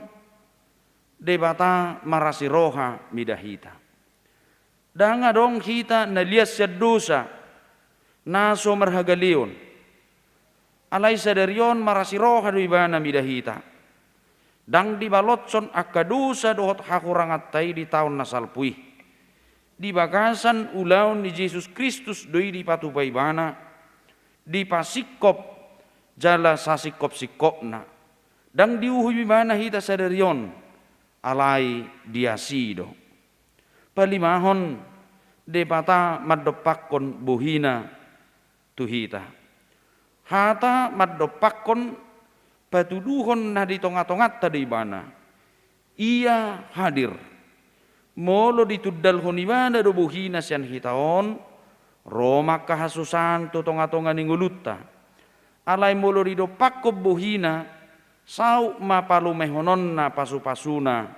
Debata marasi roha mida hita. Ndang adong hita na lias sian dosa na so marhagaleon. Alai sadari on marasi roha do Ibana mida hita. Ndang dibaloshon angka dosa dohot hahuranganta i di taon na salpu i. Di bagasan ulaon ni Jesus Kristus do i dipatupa Ibana, dipasingkop jala sasingkopsingkopna. Ndang diuhum Ibana hita sadari on, alai diasi do. Palimahon, Debata mandompakkon bohina tu hita. Hata mandompakkon patuduhon na di tonga-tonganta do ibana. Ia hadir. Molo ditundalhon ibana do bohina sian hita on, ro ma angka hasusaan tu tonga-tonga ni ngolunta. Alai molo didompakkon bohina, saut ma palumehononna pasu-pasuna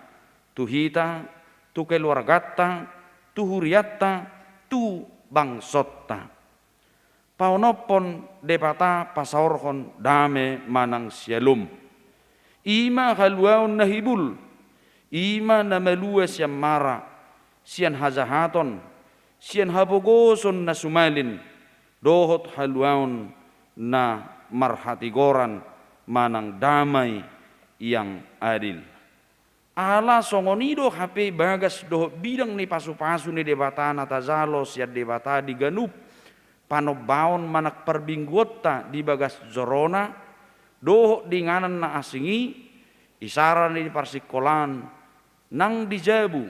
tu hita, tu keluarganta, tu hurianta, tu bangsonta. Paonomhon Debata pasaorhon dame manang syalom. I ma haluaon na hibul, i ma na malua sian mara, sian hajahaton, sian hapogoson na sumalin, dohot haluaon na marhatigoran manang damai yang adil. Ala songon i do hape bagas dohot bidang ni pasu-pasu ni Debata na tajalo sian Debata di ganup panombaon manang parmingguonta di bagas jorona, dohot di inganan na asing i, isara ni di parsingkolaan, nang di jabu,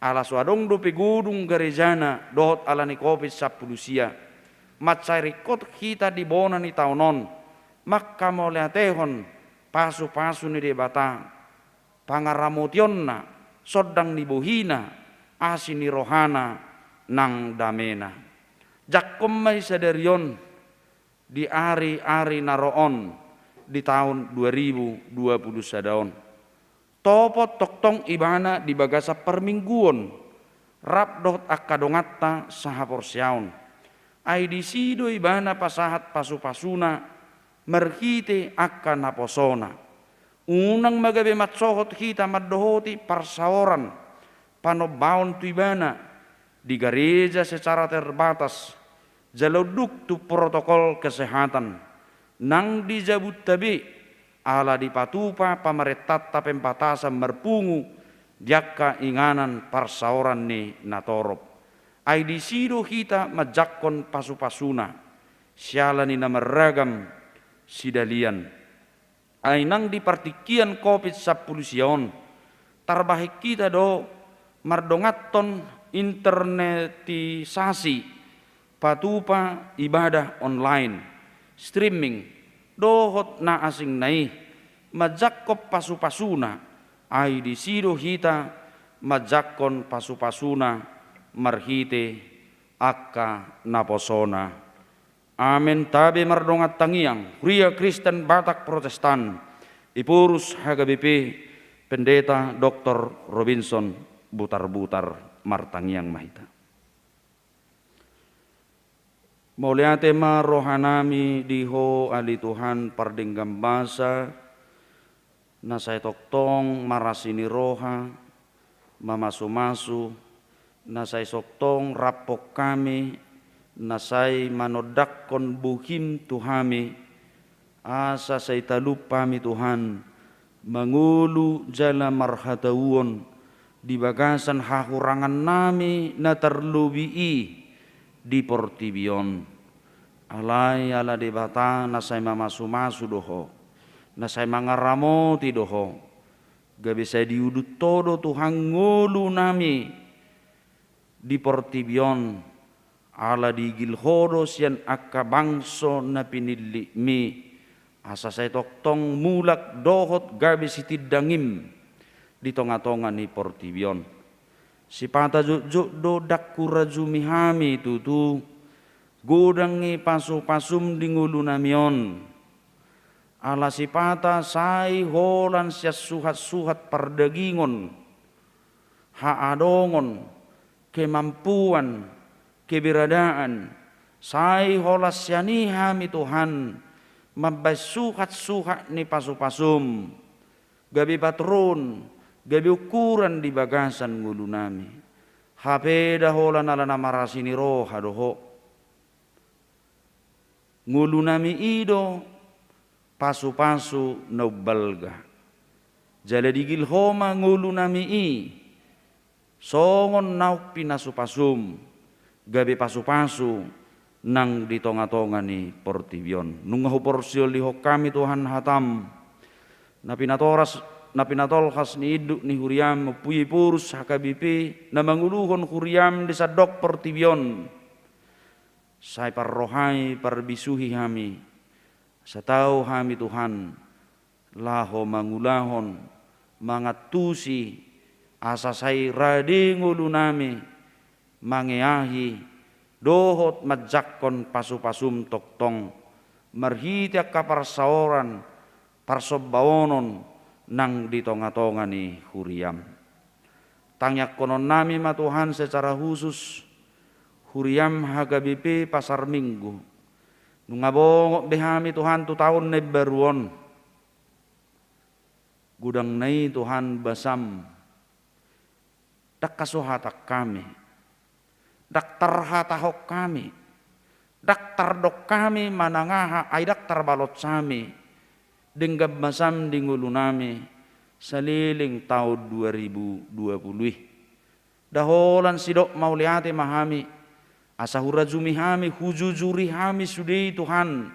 ala so adong dope godung garejana dohot ala ni covid sampulu sia, mansai ringkot hita di bona ni taon on, manghamauliatehon pasu-pasu ni Debata, pangaramotionna, sondang ni bohina, asi ni rohana, nang damena. Jangkon ma i sadari on, di ari-ari na ro on, di taon dua ribu dua puluh sada on. Topot tongtong ibana di bagasan parmingguon, rap dohot angka donganta sahaporseaon. Ai disi do ibana pasahat pasu-pasuna, marhite angka naposona. Unang ma gabe mansohot hita mandohoti parsaoran panombaon tu ibana, di gareja secara terbatas, jala unduk tu protokol kesehatan, nang di jabunta be, ala dipatupa pamarentanta pembatasan marpungu di angka inganan parsaoran ni natorop. Ai disi do hita manjangkon pasu-pasuna, siala ni na marragam sidalian. Ai nang di partingkian covid sampulu sia on, tarbahen hita do mardonganhon internetisasi, patupa ibadah online, streaming, dohot na asingna i, manjangkon pasu-pasuna, ai disi do hita manjangkon pasu-pasuna marhite angka naposona. Amen. Tabe mardongan tangiang, Huria Kristen Batak Protestan, Ephorus H K B P, Pendeta Doktor Robinson Butarbutar, martangiang ma hita. Mauliate ma rohanami di Ho ale Tuhan pardenggan basa, na sai tongtong marasi ni roha, mamasu-masu, na sai tongtong rap hami, na sai manondanghon bohim tu hami, asa sai talup hami Tuhan, mangolu jala marhatauon di bagasan hahurangannami na tarlobi i di portibi on. Alai ala Debata na sai mamasu-masu do Ho, na sai mangaramoti do Ho, gabe sai diudut Ho do Tuhan ngolunami di portibi on, ala diigil Ho do sian angka bangso na pinillitmi, asa sai tongtong mulak dohot gabe sitindangim di tonga-tonga ni portibi on. Sipata jotjot do ndang hurajumi hami tutu, godang i pasu-pasum di ngolunami on. Ala sipata sai holan sian suhat-suhat pardagingon, haadongon, kemampuan, keberadaan, sai holan sian i hami Tuhan, mambahen suhat-suhat ni pasu-pasum, gabe patron, gabe ukuran di bagasan ngolunami. Hape nda holan ala na marasi ni roha do Ho. Ngolunami i do pasu-pasu na umbalga. Jala diigil Ho ma ngolunami i songon naung pinasu-pasum, gabe pasu-pasu nang di tonga-tonga ni portibi on. Nunga huporsiolihon hami Tuhan hataM, na pinatoras Na pinatolhas ni induk ni huriam Ompu Iephorus H K B P, na manguluhon huriam di sandok portibi on, sai parrohai parbisuhi hami, asa tau hami Tuhan, laho mangulahon, mangantusi, asa sai rade ngolunami, mangeahi, dohot manjangkon pasu-pasum tongtong, marhite angka parsaoran, parsombaonon nang di tonga-tonga ni huriam. Tangiangkononnami ma Tuhan secara khusus, huriam H K B P Pasar Minggu. Nunga bongot be hami Tuhan tu taon na imbaru on. Godangna i Tuhan basam, ndang hasuhatan hami, ndang tarhatahon hami, ndang tardok hami manang aha, ai ndang tarbalot hami denggan basam di ngolunami saleleng taon dua ribu dua puluh i. Nda holan sidok mauliate ma hami, asa hurajumi hami, hujujuri hami sude i Tuhan,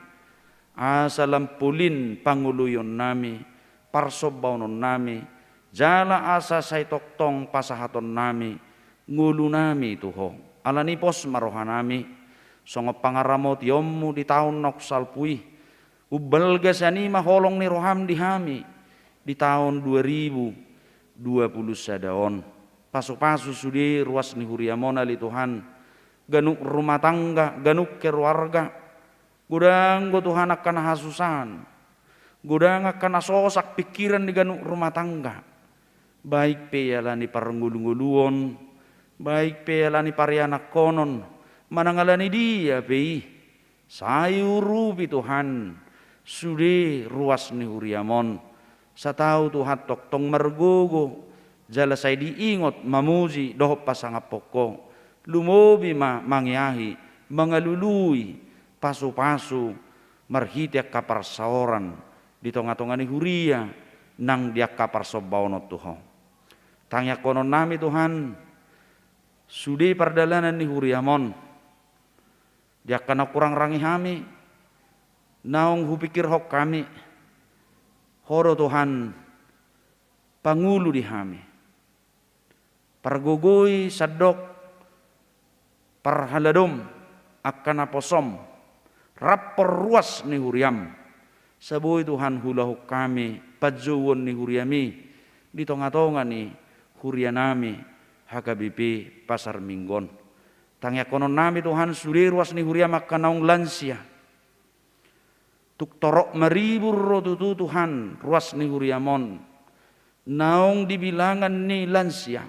asa lam polin pangoloionnami, parsombaononnami, jala asa sai tongtong pasahatonnami ngolunami tu Ho. Alani pos ma rohanami, songon pangaramotionMu di taon naung salpu i, umbalga sian i ma holong ni rohaM di hami di taon dua ribu dua puluh sada on. Pasu-pasu sude ruas ni huriaM on ale Tuhan, ganup rumah tangga, ganup keluarga. Godang do Tuhan angka na hasusahan, godang angka na sosak pikiran di ganup rumah tangga. Baik pe alani parngolu-ngoluon, baik pe alani parianakhonon, manang alani dia pe i. Sai urupi Tuhan sude ruas ni huriaM on. Sai tau Tuhan tongtong margogo, jala sai diingot mamuji dohot pasangaphon Ho. Lumobi ma mangeahi, mangalului, pasu-pasu, marhite angka parsaoran di tonga-tonga ni huria nang di angka parsombaonon tu Ho. Tangiangkononnami Tuhan, sude pardalanan ni huriaM on. Di angka naung hurangrangi hami, naung hupikirhon hami, Ho do Tuhan pangulu di hami. Pargogoi sandok parhaladoM, angka naposoM, rap parruas ni huriaM. Sai boi Tuhan huulahon hami panjouon ni huriaM i di tonga-tonga ni hurianami H K B P Pasar Minggu on. Tangiangkononnami Tuhan sude ruas ni huriaM angka naung lansia. Tung torop maribur do tutu Tuhan ruas ni huriaM on. Naung di bilangan ni lansia.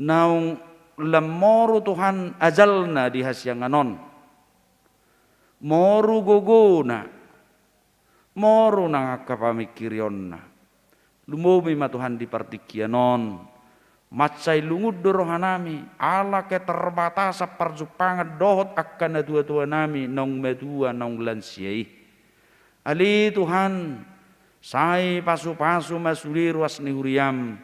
Naung lam moru Tuhan ajalna di hasiangan on. Moru gogona. Moru nang angka pamingkirionna. Lumobi ma Tuhan di partingkian on. Mansai lungun do rohanami, ala keterbatasan parjumpangan dohot angka natua-tuanami naung matua naung lansia i. Ale Tuhan, sai pasu-pasu ma sude ruas ni huriaM,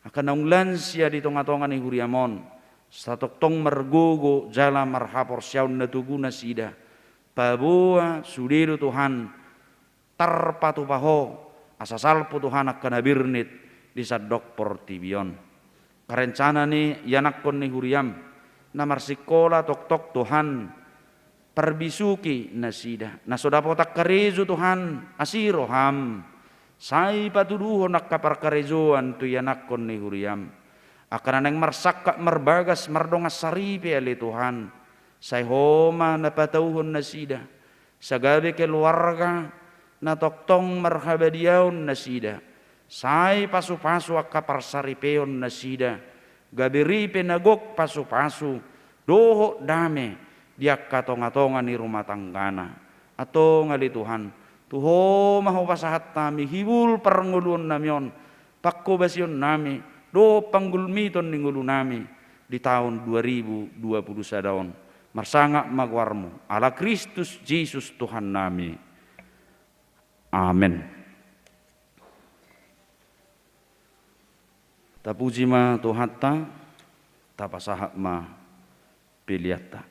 angka naung lansia di tonga-tonga ni huriaM on, sai tongtong margogo jala marhaporseaon na togu nasida. Paboa sude do Tuhan, tarpatupa Ho, asa salpu Tuhan angka na bernit di sandok portibi on. Angka rencana ni ianakhon ni huriaM, na marsingkola tongtong Tuhan, parbisuhi nasida. Na so dapotan karejo Tuhan, asi rohaM, sai patuduhon angka parkarejoan tu ianakhon ni huriaM. Angka na naeng marsangkap marbagas mardongan saripe ale Tuhan, sai Ho ma na patauhon nasida. Sai gabe keluarga na tongtong marhabadiaon nasida. Sai pasu-pasu angka parsaripeon nasida. Gabe ripe na gok pasu-pasu dohot dame di angka tonga-tonga ni rumah tanggana. Antong ale Tuhan, tu Ho ma hupasahat hami hibul parngoluonnami on, pangkobasionnami dohot panggulmiton ni ngolunami di taon dua ribu dua puluh sada on. Marsangap ma goarMu, ala Kristus Jesus Tuhannami. Amen. Tapuji ma Tuhanta, tapasahat ma peleanta.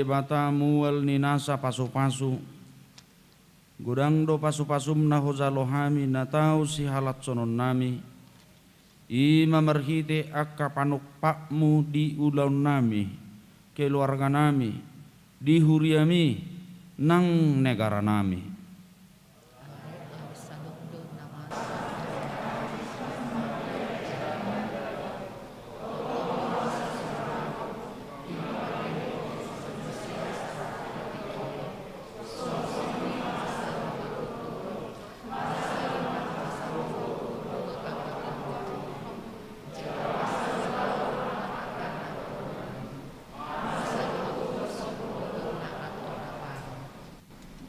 Debata mual ni nasa pasupasu, godang do pasupasum na hujalo hami na tau sihalashononnami, i ma marhite angka panumpakmu di ulaonnami, keluarganami, di huriami, nang negaranami.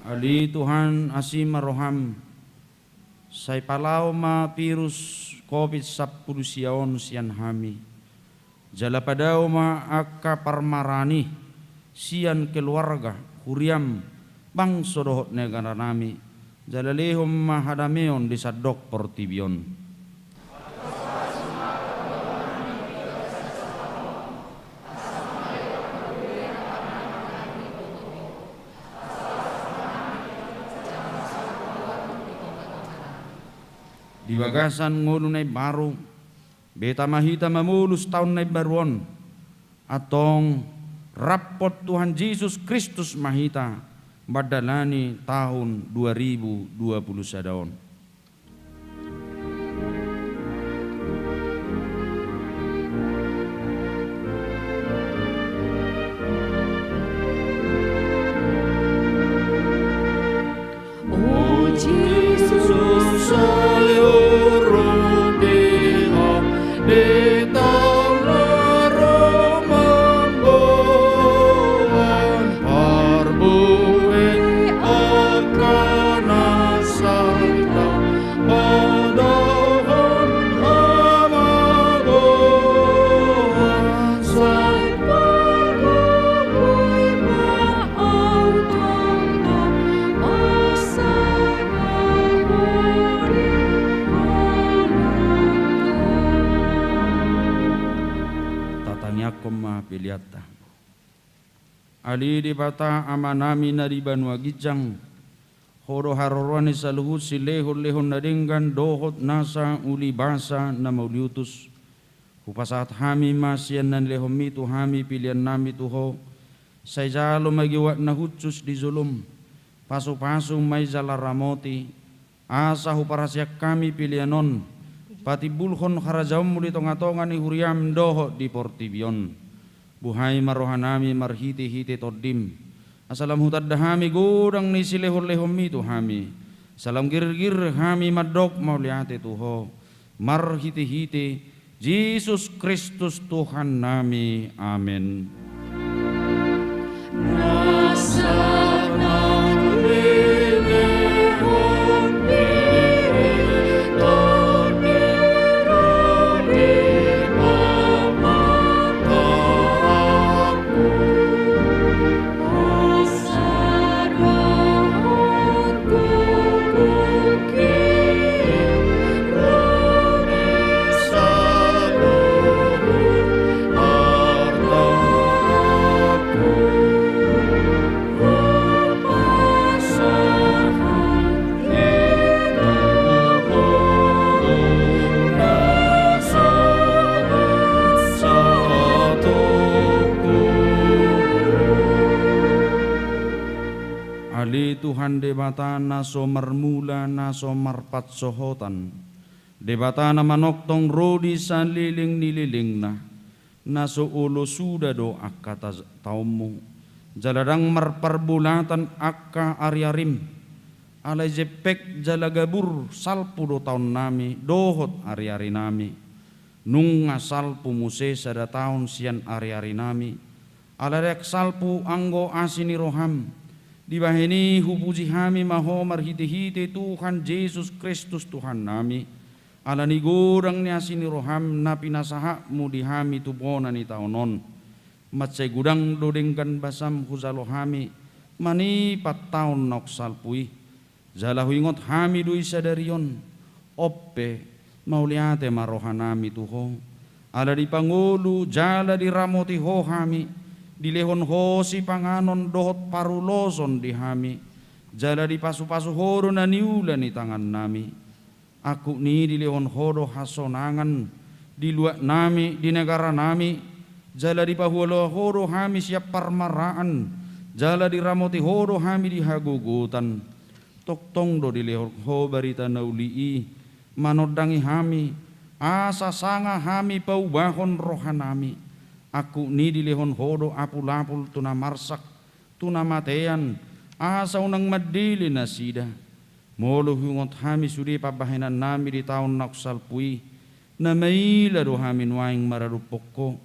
Ale Tuhan, asi ma roham, sai palao ma virus covid sampulu sia on sian hami. Jala padao ma angka parmaraan i sian keluarga, huriam, bangso dohot negaranami. Jala lehon ma hadameon di sandok portibi on. Di bagasan ngolu na imbaru, beta ma hita mamolus taon na imbaru on. Antong, raphon Tuhan Jesus Kristus ma hita mandalani taon dua ribu dua puluh sada on. O Jesus, sai ro di Ho di taon na ro mamboan parbue angka na salpu. Padaohon hamagoan sai parbue ma au tongtong pasahathon. Tatangiangkon ma peleanta. Ale Debata Amanami na di banua ginjang, Ho do haroroan ni saluhut silehonlehon na denggan dohot nasa ulibasa na mauliutus. Hupasahat hami ma sian na nilehonmi tu hami peleannami tu Ho, sai jalo ma goar na hushus di jolom, pasupasu ma i jala ramoti, asa huparhaseang hami pelean on patimbulhon harajaonmu di tongatonga ni huriam dohot di portibi on. Buhai ma rohanami marhitehite Tondim, asa lam hutanda hami godang ni silehonlehonmi tu hami, asa lam girgir hami mandok mauliate tu Ho, marhitehite Jesus Kristus Tuhannami. Amen. Ale Tuhan Debata na so marmula, na so marpansohotan, Debata na manongtong ro di saleleng ni lelengna, na so olo suda do angka ta-, taonmu, jala ndang marparbolatan angka ariarim, alai jempek jala gabur salpu do taonnami dohot ariarinami. Nunga salpu muse sada taon sian ariarinami, ala ndang salpu anggo asi ni roham. Dibahen i hupuji hami ma Ho marhitehite Tuhan Jesus Kristus Tuhannami, ala ni godang ni asi ni roham na pinasahatmu di hami tu bona ni taon on. Mansai godang do denggan basam hujalo hami manipat taon naung salpu i. Jala huingot hami do i sadari on. On pe, mauliate ma rohanami tu Ho, ala dipangolu jala diramoti Ho hami, Dilehon Ho sipanganon dohot paruloson di hami, jala dipasupasu Ho do na niula ni tangannami. Angkup ni i dilehon Ho do hasonangan di luatnami, di negaranami, jala dipahualuhon Ho do hami sian parmaraan, jala diramoti Ho do hami di hagogotan. Tongtong do dilehon Ho barita na uli i manondangi hami, asa sanga hami paubahon rohanami. Angkup ni i dilehon Ho do apulapul tu na marsak, tu na matean, asa unang mandele nasida. Molo huingot hami sude pambahenannami di taon naung salpu i, na maila do hami nuaeng maradophon Ho.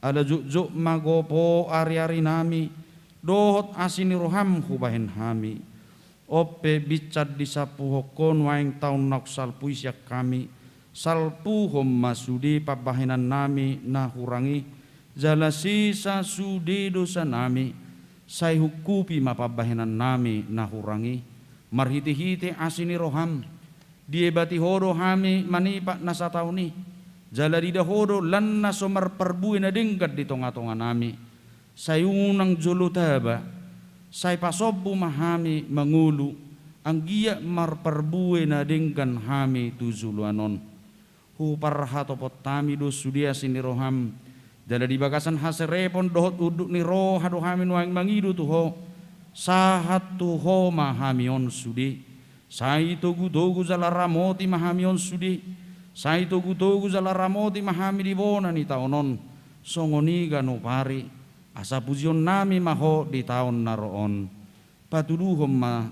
Ala jotjot ma gopo ariarinami, dohot asi ni roham hubahen hami. On pe binsan disampuhon Ho nuaeng taon naung salpu i sian hami, salpuhon ma sude pambahenannami na hurang i, jala sesa sude dosanami, sai hungkupi ma pambahenannami na hurang i, marhitehite asi ni roham. Diebati Ho do hami manipat na sataon i, jala diida Ho do lan na so marparbue na denggan di tongatonganami. Sai unang jolo taba, sai pasombu ma hami mangolu, anggiat marparbue na denggan hami tu joloan on. Huparhatopot hami do sude asi ni roham, jala di bagasan haserepon dohot unduk ni roha do hami nuaeng mangido tu Ho. Sahat tu Ho ma hami on sude. Sai togutogu jala ramoti ma hami on sude. Sai togutogu jala ramoti ma hami di bona ni taon on, songon i ganup ari. Asa pujionnami ma Ho di taon na ro on. Patuduhon ma,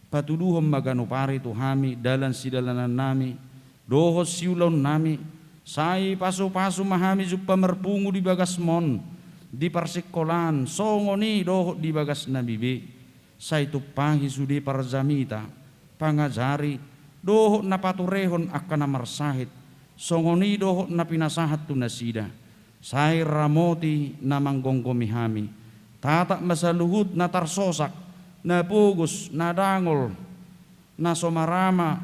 patuduhon ma ganup ari tu hami dalan sidalanannami dohot siulaonnami. Sai pasupasu ma hami jumpa marpungu di bagasmon, di parsingkolaan, songon i dohot di bagasnami be. Sai tumpahi sude parjamita, pangajari, dohot na paturehon angka na marsahit, songon i dohot na pinasahat tu nasida. Sai ramoti na manggomgomi hami. Tatap ma saluhut na tarsosak, na pogos, na dangol, na so marama,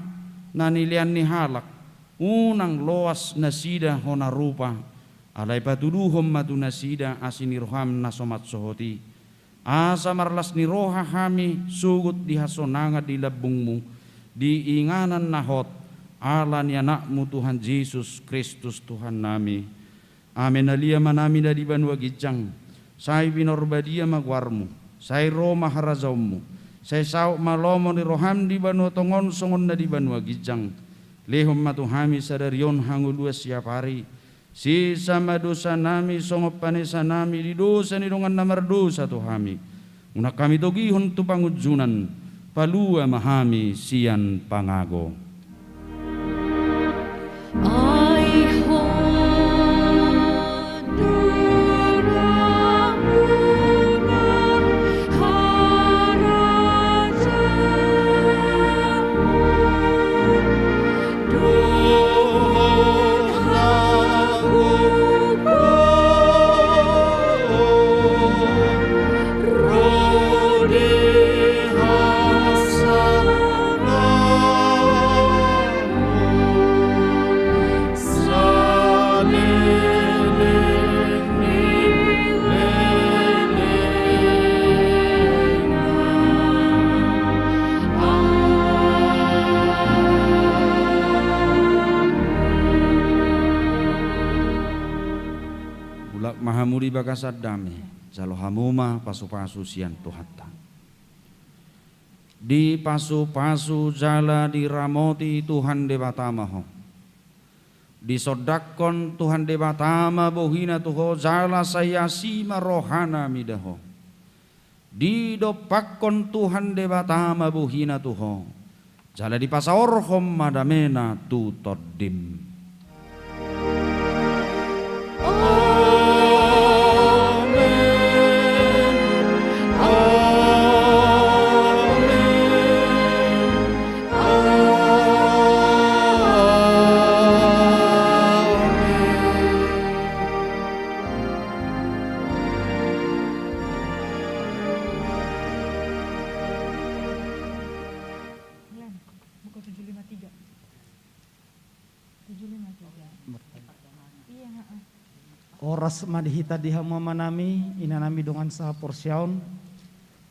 na nilean ni halak. Unang loas nasida hona rupa. Alai patuduhon ma tu nasida asi ni roham na so mansohot i. Asa marlas ni roha hami sogot di hasonangan di lambungmu, di inganan na hot, ala ni Anakmu Tuhan Jesus Kristus Tuhannami. Amen. Alia ma nami na di banua ginjang, sai pinarbadia ma goarmu, sai ro ma harajaonmu, sai saut ma lomo ni roham di banua tonga on songon na di banua ginjang. Lehon ma tu hami sadari on hangoluan siapari, sesa ma dosanami songon panesanami di dosa ni dongan na mardosa tu hami. Unang hami togihon tu pangunjunan, palua ma hami sian pangago. Ai Ho do ramuna harajaon dohot hagogoon ro di hasangapon saleleng ni lelengna. Amen. Mulak ma hamu di bagasan dame, jalo hamu ma pasupasu sian Tuhanta. Dipasupasu jala diramoti Tuhan Debata ma ho. Disondangkon Tuhan Debata ma bohina tu ho jala sai asi ma rohana mida ho. Didompakkon Tuhan Debata ma bohina tu ho, jala dipasaorhon ma damena tu tondim. Amen. Amen. Amen. Buku tujuh lima tiga. Horas ma di hita di hamu amanami, inanami dongan sahaporseaon.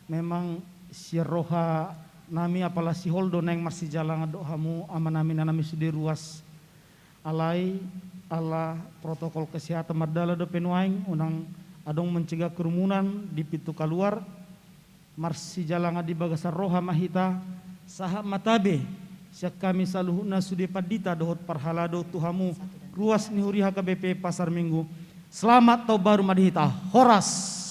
Memang sian rohanami apala sihol do naeng marsijalangan dohot hamu amanami, inanami sude ruas. Alai ala protokol kesehatan mardalan dope nuaeng, unang adong mencegah kerumunan di pintu kaluar. Marsijalangan di bagasan roha ma hita, sahat ma tabe sian hami saluhutna sude pandita dohot parhalado tu hamu ruas ni huria H K B P Pasar Minggu. Selamat Taon Baru ma di hita. Horas.